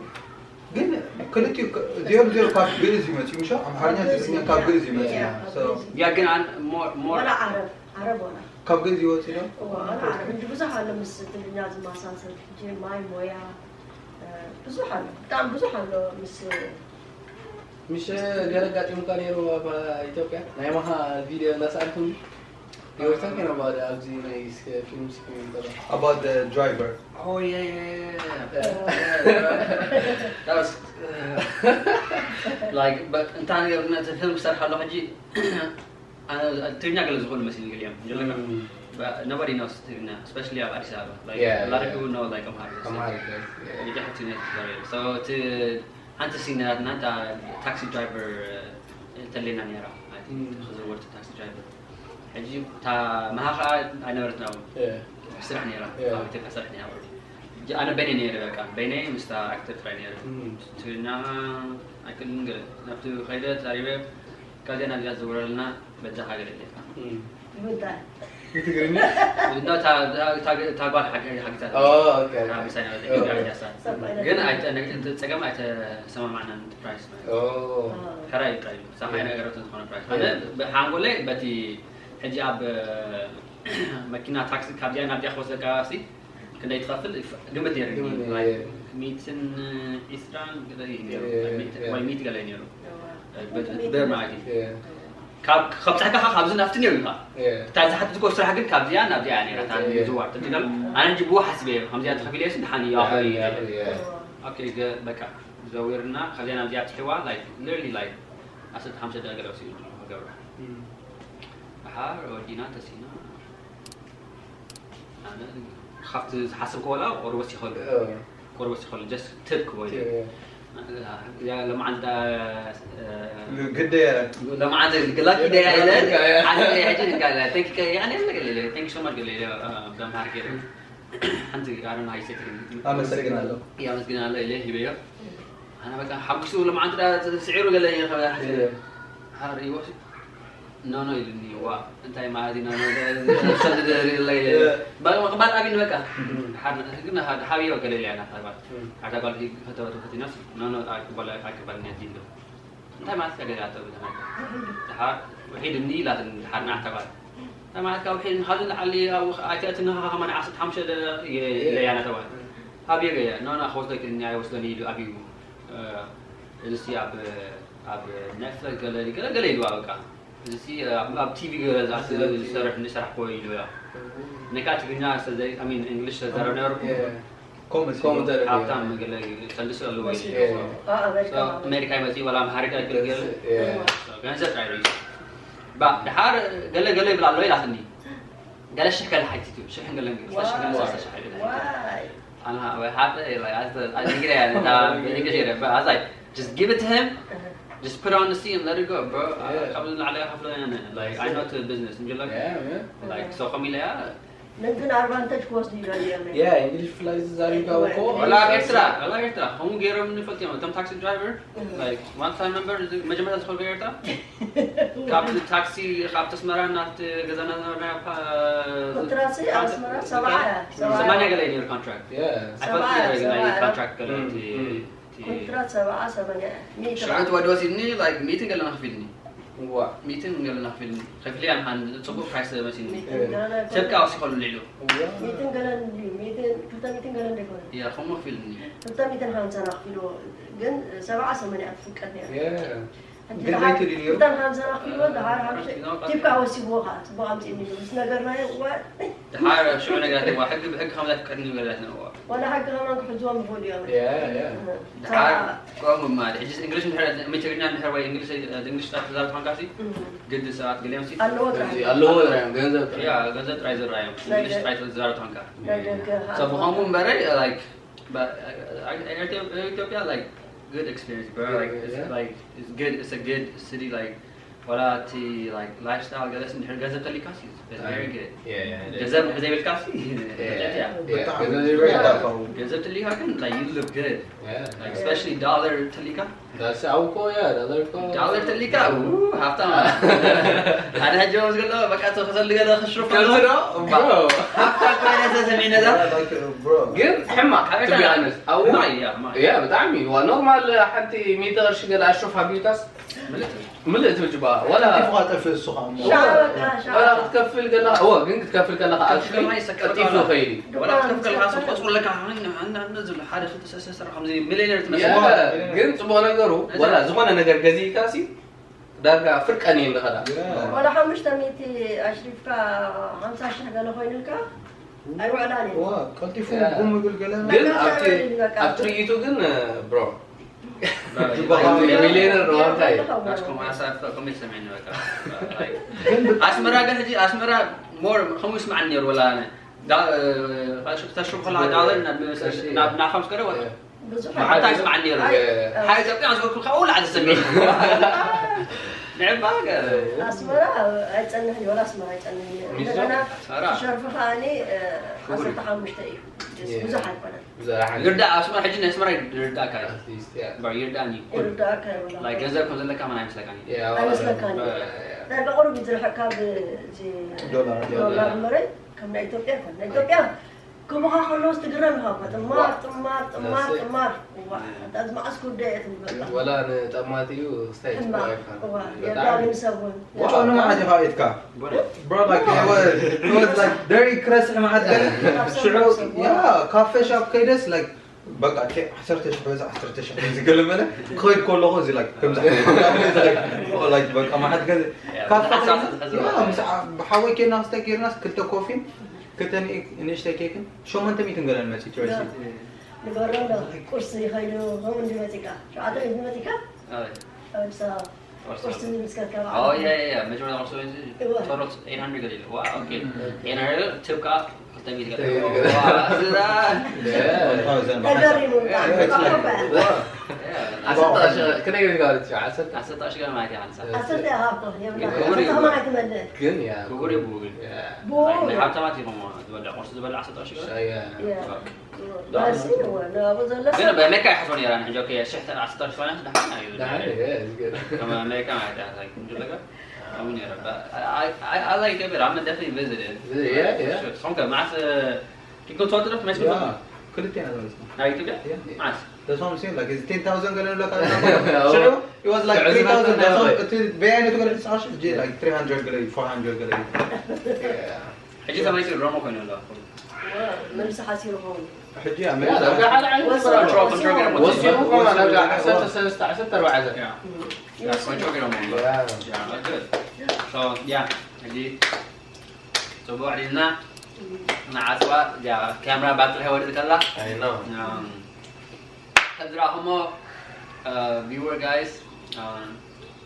ግን ክልቲኡ ከ- እዚኦም እዚኦም ካብ ግእዝ ይመፅኡ ምሻ ኣምሓርኛ ትግርኛ ካብ ግእዝ ይመፅኡ Yeah, So ካብ ግእዝ። Yeah ግን ኣን more more ወላ ዓረብ ዓረብ ወላ ካብ ግእዝ ይወፅኡ ዶ? እዋ ወላ ዓረብ እንጂ ብዙሕ ኣሎ ምስ ትግርኛ ዝመሳሰል ሕጂ ማይ ሞያ እ፣ ብዙሕ ኣሎ ብጣዕሚ ብዙሕ ኣሎ ምስ ምሽ ገለ ኣጋጢሙካ ነይሩ ኣብ ኢትዮጵያ ናይ ማኻ ቪድዮ እንዳሰኣልኩም ይወርተን ከነ ባደ ኣብዚ ናይ ፊልም ስክሪን ተሎ About the driver. Oh yeah yeah yeah. That was like but እንታይ ነገር ነቲ ፊልም ክሰርሕ ኣሎ ሕጂ ኣነ ትግርኛ ገለ ዝኾኑ መሲሉ ገሊኦም ጀለና But nobody knows ትግርኛ especially ኣብ ኣዲስ ኣበባ like Yeah, a lot of yeah. people know like ኣምሓርኛ ተማሪ yes, yeah. ብድሕቲ ነቲ ዛረብ so እቲ ሓንቲ ሲን ነራትና እታ ታክሲ ድራይቨር ተሌና ነራ ክዝወርቲ ታክሲ ድራይቨር ሕጂ እታ መሃ ከዓ ኣይነበረትና እውን Yeah. ስራሕ ነራ Yeah. ኣብ ኢትዮጵያ ስራሕ ነራ ወዲ ኣነ በይነይ ነይረ፣ በቃ በይነይ ምስታ ኣክተር ጥራይ ነይረ። ትግርኛ ኣይክእልን ገለ። ናብቲ ከይደ ተዛሪበ፣ ካብዚኣ ናብዚኣ ዝዝውረልና በጃኻ ገለ ኢለ። ንምንታይ? ብትግርኛ? እና እታ ጓል ሓጊዛት ኦኬ። ሓጊዛ ነበረ ኢትዮጵያ ሓጊዛት። ግን ኣይተ- ጸገም ኣይተሰማማዕናን ፕራይስ ማለት። ሕራይ እዩ ቀሪቡ። ሳሓይ ነገራት ዝኾነ ፕራይስ። ኣነ ብሓንጎለይ በቲ ሕጂ ኣብ መኪና ታክሲ ካብዚኣ ናብዚኣ ክወስደካ ሲ ክንደይ ትኸፍል ግምት ነይሩ። ግምት ነይሩ። ሚትን ኢስራን ገለ እዩ ነይሩ። ሚት- ወይ ሚት ገለ እዩ ነይሩ። ብር ማለት እዩ። ካብ ከብጻሕካ ካብዚ ናብቲ ነይሩ ኢኻ። እታ ዝሓትትኮ ስራሕ ግን ካብዚኣ ናብዚኣ እያ ነይራ። እታ ዝዋር ትትገል ኣነ ሕጂ ብኡ ሓስበ እየ። ከምዚኣ ተኸፊለ እየስ ድሓን እዩ ኣኽሊ እዩ። ኦኬ ገ- በቃ ዘዊርና ካብዚኣ ናብዚኣ ኣብፅሕዋ like literally like ዓሰርተ ሓሙሽተ ደቂቃ ገለ ወሲዱ ገብራ። ደሓር ወዲና ተሲና ኣነ ካብቲ ዝሓሰብኩ ዋላ ቆርበት ይኸሉ ቆርበት ይኸሉ just ትብ ክበሉ ያ ለማዓንታ ግደ ለማዓንታ ግላኪ ደያ ኢለ ሓደ ሕጂ ንካለ thank you ያኔ ገለ thank you so much ገለ ብኣምሃር ገይረ ሓንቲ ኣረና ኣይሰክርን ኣመሰግናለሁ። ያመስግናለሁ ኢለ ሂበዮ ኣነ በቃ ሓጉሱ ለማዓንታ ስዒሩ ገለ ሓር ይወስ ኖ ኖ ኢሉኒ ዋ እንታይ ማለት እዩ ኖ ኖ ሰልድ ደሪ ኢለ ኢለ ባል ባል ኣቢን በቃ ሓር ግን ሓር ሓብዮ ገለ ኢለ ኣና ታባል ሓዳ ባል ከተወተ ፈቲናስ ኖ ኖ ኣይቅበል ኣይቅበል ነዲ ኢሉ እንታይ ማለት ከገለ ኣቶ ብተና ሓር ውሒድ እኒ ኢላትን ሓር ናዕታ ባል እንታይ ማለት ካብ ውሒድ ንኻዚ ንዓሊ ኣይተእትና ከማን ዓሰርተ ሓሙሽተ ኢለ ኣና ታባል ኣብዮ ገያ ኖ ኖ ክወስደክ እኒ ኣይወስደኒ ኢሉ ኣብዩ እዚ ኣብ ኣብ Netflix ገለ ገለ ገለ ኢልዋ በቃ እዚ ኣብ ኣብ ቲቪ ገለ ዝሰርሕ ዝሰርሕ ኮ ኢልዋ ነካ ትግርኛ ሰዘይ I mean English ተዛረብ ነርኩ ኮመንት ሃብታም ገለ ተልስ ኣለዎ ኣሜሪካ ኣሜሪካ ይመጽእ ወላ ኣምሃሪካ ይገልገል ገንዘብ ጥራይ ባ ድሓር ገለ ገለ ይብል ኣሎ ኢላትኒ ገለ ሽሕ ገለ ሓቲቱ ሽሕ ገለ ገለ ሽሕ ገለ ሰለስተ ሽሕ ገለ ሓቲቱ ዋይ ኣና ወይ ሓደ like I was like I was like just give it to him just put it on the scene let it go bro Yeah. ካብ ላዕሊ ከፍሎ ያነ like I know to business እንጂ like Yeah, man. like so ከሚለ ያ ነንትን ኣድቫንቴጅ ክወስዱ ይደልዮም Yeah, እንግሊሽ ፍላይ ዝዛሪብካ እኮ ወላ ኤርትራ ወላ ኤርትራ ከምኡ ገይሮም ንፈልጥ እዮም እቶም ታክሲ ድራይቨር like one time member መጀመርያ ዝኸዱ ኤርትራ ካብ ታክሲ ካብ ተስመራ ናብቲ ገዛና ዝነበርና ኮንትራሲ ኣስመራ ሰብዓ እያ ሰብዓ ሰማንያ ገለ ነይሩ contract Yeah. ሰብዓ እያ ሰብዓ እያ contract ገለ Mm, እቲ mm. እቲ ኮንትራት ሰብዓ ሰማንያ እያ ሚእቲ ሽዑ እቲ ወዲ ወሲድኒ like ሚእትን ገለና ከፊልኒ ዋ ሚእትን ገለና ከፊልኒ ከፊልያ ንሓን ፅቡቅ ፕራይስ መሲልኒ ሚእትን ገለና ሰብካ ወሲኸሉ ልዕሉ ሚእትን ገለን እዩ ሚእትን ክልተ ሚእትን ገለን ደይኮነ ያ ከምኡ ከፊልኒ ክልተ ሚእትን ሓምሳን ኣኽፊልዎ ግን ሰብዓ ሰማንያ ትፍቀድ ነይራ Yeah. ሕጂ ግን ደሓር ለይቲ ድልዮ? ክልተን ሓምሳን ኣኽፊልዎ ደሓር ሓሙሽተ ቲፕካ ወሲብዎ ኸዓ ፅቡቅ ኣምፅእኒ ኢሉ ምስ ነገርናዮ እዋ ድሓር ሽዑ ነገራት ዋ ሕጊ ብሕጊ ከምዛ ፍቀድኒ ነገራት ነዋ ዋላ ሕጊ ከማን ክሕዝዎም ይኽእሉ እዮም Yeah, yeah. ድሓር ቆም ማለት ሕጂ እንግሊሽ እንድሕር ትግርኛ እንድሕር ወይ እንግሊሽ እንግሊሽ ጥራሕ ትዛረብ ተኾንካ ሲ ግድ ሰባት ገሊኦም ሲ ኣለዎ ጥራሕ ኣለዎ እዮም ገንዘብ ጥራሕ። ያ ገንዘብ ጥራይ ዝረኣዮም እንግሊሽ ጥራይ ትዛረብ ተኾንካ ናይ ደገ ሰብ ብኸምኡ እምበረይ like but ኢትዮጵያ like good experience bro like it's Yeah. like it's good it's a good city like ወላ እቲ like lifestyle ገለስ እንድሕር ገንዘብ ተሊካ ሲ it's very good Yeah, yeah. ገንዘብ እንድሕር ዘይብልካ ሲ Yeah. ያ Yeah, ገንዘብ ዘይብልካ ገንዘብ ተሊካ ግን like you look good Yeah. like especially dollar ተሊካ That's how እኮ yeah, dollar እኮ ዳለር ተሊካ ሃብታም ኣነ ሕጂ ምስ ገለ በቃ ተኸሰል ገለ ክሽሩፍ ከምዚ ዶ? Bro. ሃብታም ኮይነ ተሰሚነ ዛ Like, bro. ግን ሕማቅ to be honest. ኣዎ ማይ ያ ማይ ያ ብጣዕሚ ዋ ኖርማል ሓንቲ ሚእቲ ቅርሺ ገለ ኣሽሩፍ ሃቢታስ ምልእ ትብል ጅባ ወላ If what if it's so ሻ በቃ ሻ ወላ ክትከፍል ገላ እወ ግን ክትከፍል ከለካ ኣክሊ ከማይ ሰቀል ቀጢፉ ከላ። ከይዲ ወላ ክትከፍል ከለካ ስቆጽ ለካ ኣነ ዝብል ሓደ ክልተ ሰለስተ ሰራሕ ከምዚ ሚሊዮነር ትመስል ያ ግን ጽቡቅ ነገሩ ወላ ዝኮነ ነገር ገዚእካ ሲ ዳርጋ ፍርቀን እየ ንኸዳ ወላ ሓሙሽተ ሚእቲ ኣሽሪፍካ ሓምሳ ሽሕ ገለ ኮይኑልካ ኣይውዕላን እዩ ዋ ቀልጢፉ Yeah. ቡም ይብል ገለ ግን በቃ ኣብቲ ይውዕል በቃ። ኣብ ትርኢቱ ግን ብሮ ጅባኻ ሚሊዮነር ነው እንታይ ኣስመራ ግን ሕጂ ኣስመራ more ከምኡ ይስማዓኒ ነይሩ ወላ ኣነ ተሽርብ ከላ ዳለ ናብ ናብኻ ምስ ቀረ ብዙሕ ሓታ ይስማዓኒ ነይሩ Yeah. ሓይ ኢትዮጵያ ዝወክልካ ውላ ዝሰሚዕ ንዕባ ገ- ኣስመራ ኣይፀንሕን እዩ፣ ወላ ኣስመራ ኣይፀንሕን እዩ። ሚስቶ? እንደገና ኣስመራ? ሸርፊ ከዓኒ ዓሰርተ ሓሙሽተ እዩ። ብዙሕ ኣይኮነን። ብዛዕባ ሓንቲ ይርዳእ። ኣስመራ ሕጂ ናይ ኣስመራ ይርዳእካ እዩ። ኣርቲስት ያ ባ ይርዳእኒ። ይርዳእካ ይብላ። ላይክ ገንዘብ ከም ዘለካ መን ኣይመስለካን እዩ። ያ ኣይመስለካን እዩ። ናይ ብቕሩብ እዩ ዝርሕቅካ ብዚ ዶላር። ዶላር እምበረይ ከም ናይ ኢትዮጵያ ይኮን። ናይ ኢትዮጵያ ክቡኻ ከለውስ ትግረም ኢኻ እኮ። ጥማር ጥማር ጥማር That's it. ጥማር። እዋ፣ ኣታ እዚ መዓስ ክውደ እየ ትብል በቃ። ወላ ንጠማት እዩ ስታይ ሕማቕ። ትባይካ እዋ፣ የዳሊ ምስ እውን። ዋው ንመዓት ኢኻ ኢትካ bro like it was it was like very ክረስሕ መዓት ገለ ሽዑ ያ ካፌ ሻፕ ከይደስ like በቃ ቴ ዓሰርተ ሽሕ በዛ ዓሰርተ ሽሕ ከምዚ ገለ መለ ክኸይድ ከለኹ እዚ like ከምዚ like በቃ መዓት ገለ ካፌ ከይድና ምስ ዓ- ብሓወይ ኬድና ክስተ ጌርናስ ክልተ ኮፊን ክልተ ንእሽተይ ኬክን ሸሞንተ ሚእትን ገለን መፂ ትረሲ ንገሮ እንዶ ቁርሲ ይኸይዱ ከምኡ እንዲ መፂካ ሸውዓተ ሚእቲ መፂካ ኣብ ኣዲስ ኣበባ ቁርሲ ምስ ከድካ Oh yeah, yeah, yeah. መጀመርያ ቁርሲ ወይ ቶሮት eight hundred ገለ ኢሉ። ዋ okay. Eight hundred ትብካ ክልተ ሚእቲ ገለ። ተገሪሙ። ተገሪሙ ብጣዕሚ ዓሰርተ ሽሕ ክነይ ገለ ትሽዓ ዓሰርተ ዓሰርተ ሽሕ ገለ ማለት ይሓንሳ። ዓሰርተ ኢኻ እኮ የብላ ክቡር እዩ። ተማዓት ትመልእ ግን ያ ክቡር እዩ ብኡ ግን። ያ ብኡ ንሃብታማት እዮም ዝበልዕ ቁርሲ ዝበልዕ ዓሰርተ ሽሕ ገለ። ያ ያ ባሲ እወ ንኣብኡ ዘሎ ግን ሰብ በኣሜሪካ ይሓስቦ ነይራ ንሕጂ okay ሽሕ ዓሰርተ ሽሕ ገለ ደሓን እዩ። ደሓን እዩ ያ ዝገርም ከም ኣሜሪካ ማለት እያ እንታይ ዝብለካ ከምኡ ነይረ። I like it. I'm definitely visited. Yeah, yeah. ንስኹም ከ መዓስ ኪንኩም ትፈልጡ ዶ መሲኹም? ክልቴና ተመሊስና ናብ ኢትዮጵያ? Yeah. መዓስ? That's what I'm saying. Like, it's ten thousand ገለ ንብለካ ኣለና። ሽዑ, it was like three thousand. That's all. እቲ በየነቱ ገለ ትስዓሽ፣ ሕጂ, like, three hundred ገለ እዩ, four hundred ገለ እዩ። ሕጂ ተመሊሱ ሮሞ ኮይኑ ኣሎ። መልሲ ሓሲሩ ኸውን ሕጂ ያ ኣመሪካ ዳርጋ ሓደ ዓይነት ወሲኹ፣ ስራሕ ወሲኹ። ወሲኹ እኮ ዳርጋ ዓሰርተ ሰለስተ ዓሰርተ ኣርባዕተ ያ። ያ፣ ቆንጆ ገይሮም ኣሎ። ያ ያ፣ good. So, ያ፣ ሕጂ ጽቡቕ ዕሊልና ንዓጽዋ፣ ያ፣ ካሜራ ባትሪ ከይወድእ ከላ፣ I know እም፣ ከም ዝረኣኹሞ፣ እ፣ viewer guys፣ እ፣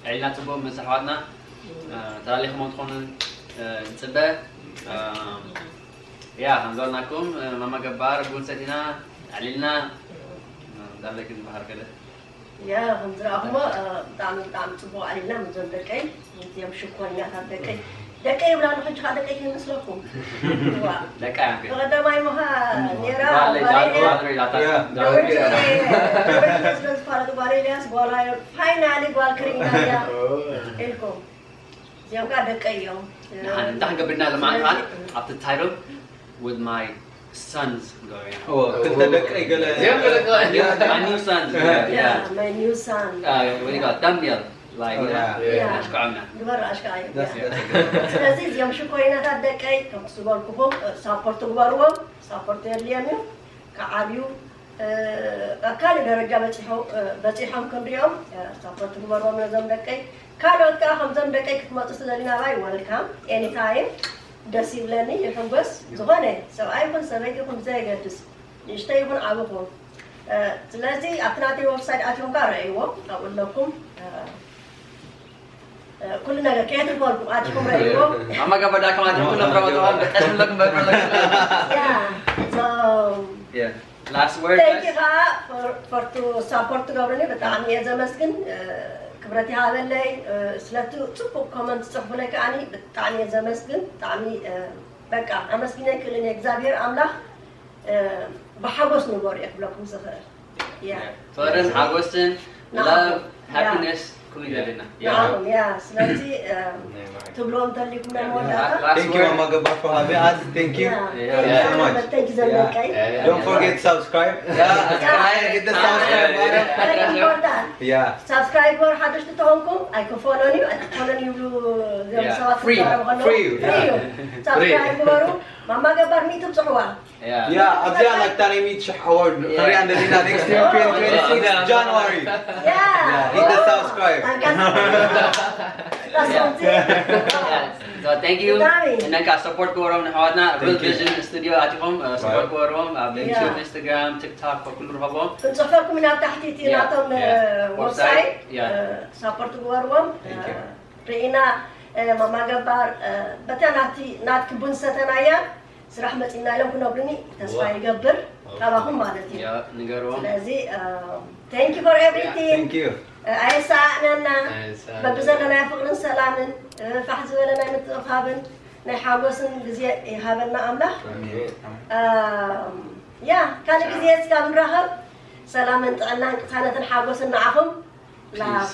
ዕሊልና ጽቡቕ ምስ ኣሕዋትና፣ እ፣ ተላሊኹሞ ትኾኑ፣ እ፣ ንጽበ። እ፣ ያ፣ ከም ዝበልናኩም፣ እ፣ ማማ ገባር ቡን ሰቲና፣ ኣዕሊልና፣ እ፣ ዳለኪ ዝበሃል ገለ። ያ ከም ዝረኣኹሞ እ፣ ብጣዕሚ ብጣዕሚ ፅቡቅ ኣሊልና ምዞም ደቀይ እዚኦም ሽኮኛታት ደቀይ ደቀይ ይብላ ኣለኹ ሕጂ ከዓ ደቀይ ከይመስለኩም ዋ ደቃ ያንከ ብቀዳማይ ምኻ ኔራ ባለ ባሌ ጃንዋ ኔራ ድሮ ኢላታ ያ። ዶርቼ ዶርቼ ስለ ዝፋለጡ ጓል ኤልያስ ጓል finally ጓል ክርኢና እያ ኢልኩም እዚኦም ከዓ ደቀይ እዮም ንሓን እንታይ ክንገብር ኢና ለማን ቃል ኣብቲ title with my sons going ክልተ ደቀይ ገለ እዚኦም ገለ my new sons Yeah, my new son ወይ ጋ thumbnail like Oh, yeah. Yeah. ኣሽካዕና ግበር ኣሽካዓዩ That's- that's a good one. ስለዚ እዚኦም ሽኮሪናታት ደቀይ ከምቲ ዝበልኩኹም ሳፖርት ግበርዎም ሳፖርት የድልዮም እዩ ክዓብዩ እ፣ ኣብ ካልእ ደረጃ በፂሖ- እ፣ በፂሖም ክንሪኦም እ፣ ሳፖርት ግበርዎም ነዞም ደቀይ ካልኦት ከዓ ከምዞም ደቀይ ክትመፁ ስለሊ ናባይ welcome anytime ደስ ይብለኒ ይሕጎስ ዝኾነ ሰብኣይ ይኹን ሰበይቲ ይኹን ብዘየገድስ ንእሽተይ ይኹን ዓብኹም እ፣ ስለዚ ኣብቲ ናተይ website ኣትዮም ከዓ ረእይዎ ኣብኡ ኣለኩም እ፣ እ፣ ኩሉ ነገር ከየትርፈልኩም ኣትኩም ረእይዎ ማማ ገበዳ ከማት ኩሎም ረመضان በጣም ለኩም በቃ Yeah, so yeah last word thank you ከዓ for- for to support ትገብሩኒ ብጣዕሚ እየ ዘመስግን እ፣ ክብረት ይሃበለይ እ፣ ስለቲ ፅቡቅ comment ፅሕፉለይ ከዓኒ ብጣዕሚ እየ ዘመስግን ብጣዕሚ እ፣ በቃ ኣመስግነ ክእልን እግዚኣብሔር ኣምላኽ እ፣ ብሓጎስ ንበሩ እየ ክብለኩም ዝኽእል Yeah. ፍቅርን ሓጎስን ንዓኹም። love Yeah. happiness ኩሉ ይደልና ንዓኹም yeah ስለዚ እ፣ ትብልዎም እንተሊኩም ናይ መወዳእታ Thank you, Mama Gabbar, for having us. Thank you. Yeah. Yeah. Thank you So much. Thank you ዘመቀይ Don't forget to subscribe. Yeah. Hit the subscribe button. Very important. Yeah. ሳብስክራይብ ግበሩ ሓደሽቲ ተኾንኩም ኣይክፈሎን እዩ ኣይክፈሎን ይብሉ እዞም Yeah. ሰባት Free. ክዛረቡ ከለዉ Free. ፍሪ እዩ ሳብስክራይብ ግበሩ ማማ ገባር ሚእቲ ብፅሕዋ yeah Yeah, ኣብዚኣ like ታሪክ ሚእቲ ሽሕ award Yeah. ክሪኣ እንደዚና next year twenty twenty-six Yeah. January. Yeah. Hit the subscribe. That's something. So thank you. ብጣዕሚ። እና ካ support ክበሮም ንሕዋትና Real Thank you. Vision Studio ኣቲኹም support ክበሮም ኣብ Yeah. YouTube፣ Instagram፣ TikTok ኩሉ ርኸቦም። ክንፅሕፈልኩም ኢና ኣብ ታሕቲ እቲ Yeah. ናቶም Yeah. website Yeah. support ግበርዎም Thank you. ርኢና ማማ ገባር በታ ናቲ ናትኪ ቡን ሰተናያ ስራሕ መፂና ኢሎም ክነግሩኒ ተስፋ Wow. ይገብር ካባኹም ማለት እዩ Yeah ንገርዎም። ስለዚ thank you for everything Thank you. ኣየሰኣእነና። ኣየሰኣእነና። በብዘለናዮ ፍቕርን ሰላምን ፋሕ ዝበለ ናይ ምትእኻብን ናይ ሓጎስን ግዜ ይሃበና ኣምላኽ። ያ ካልእ ግዜ እስካብ ንራኸብ ሰላምን ጥዕናን ቅሳነትን ሓጎስን ንዓኹም። ላቭ።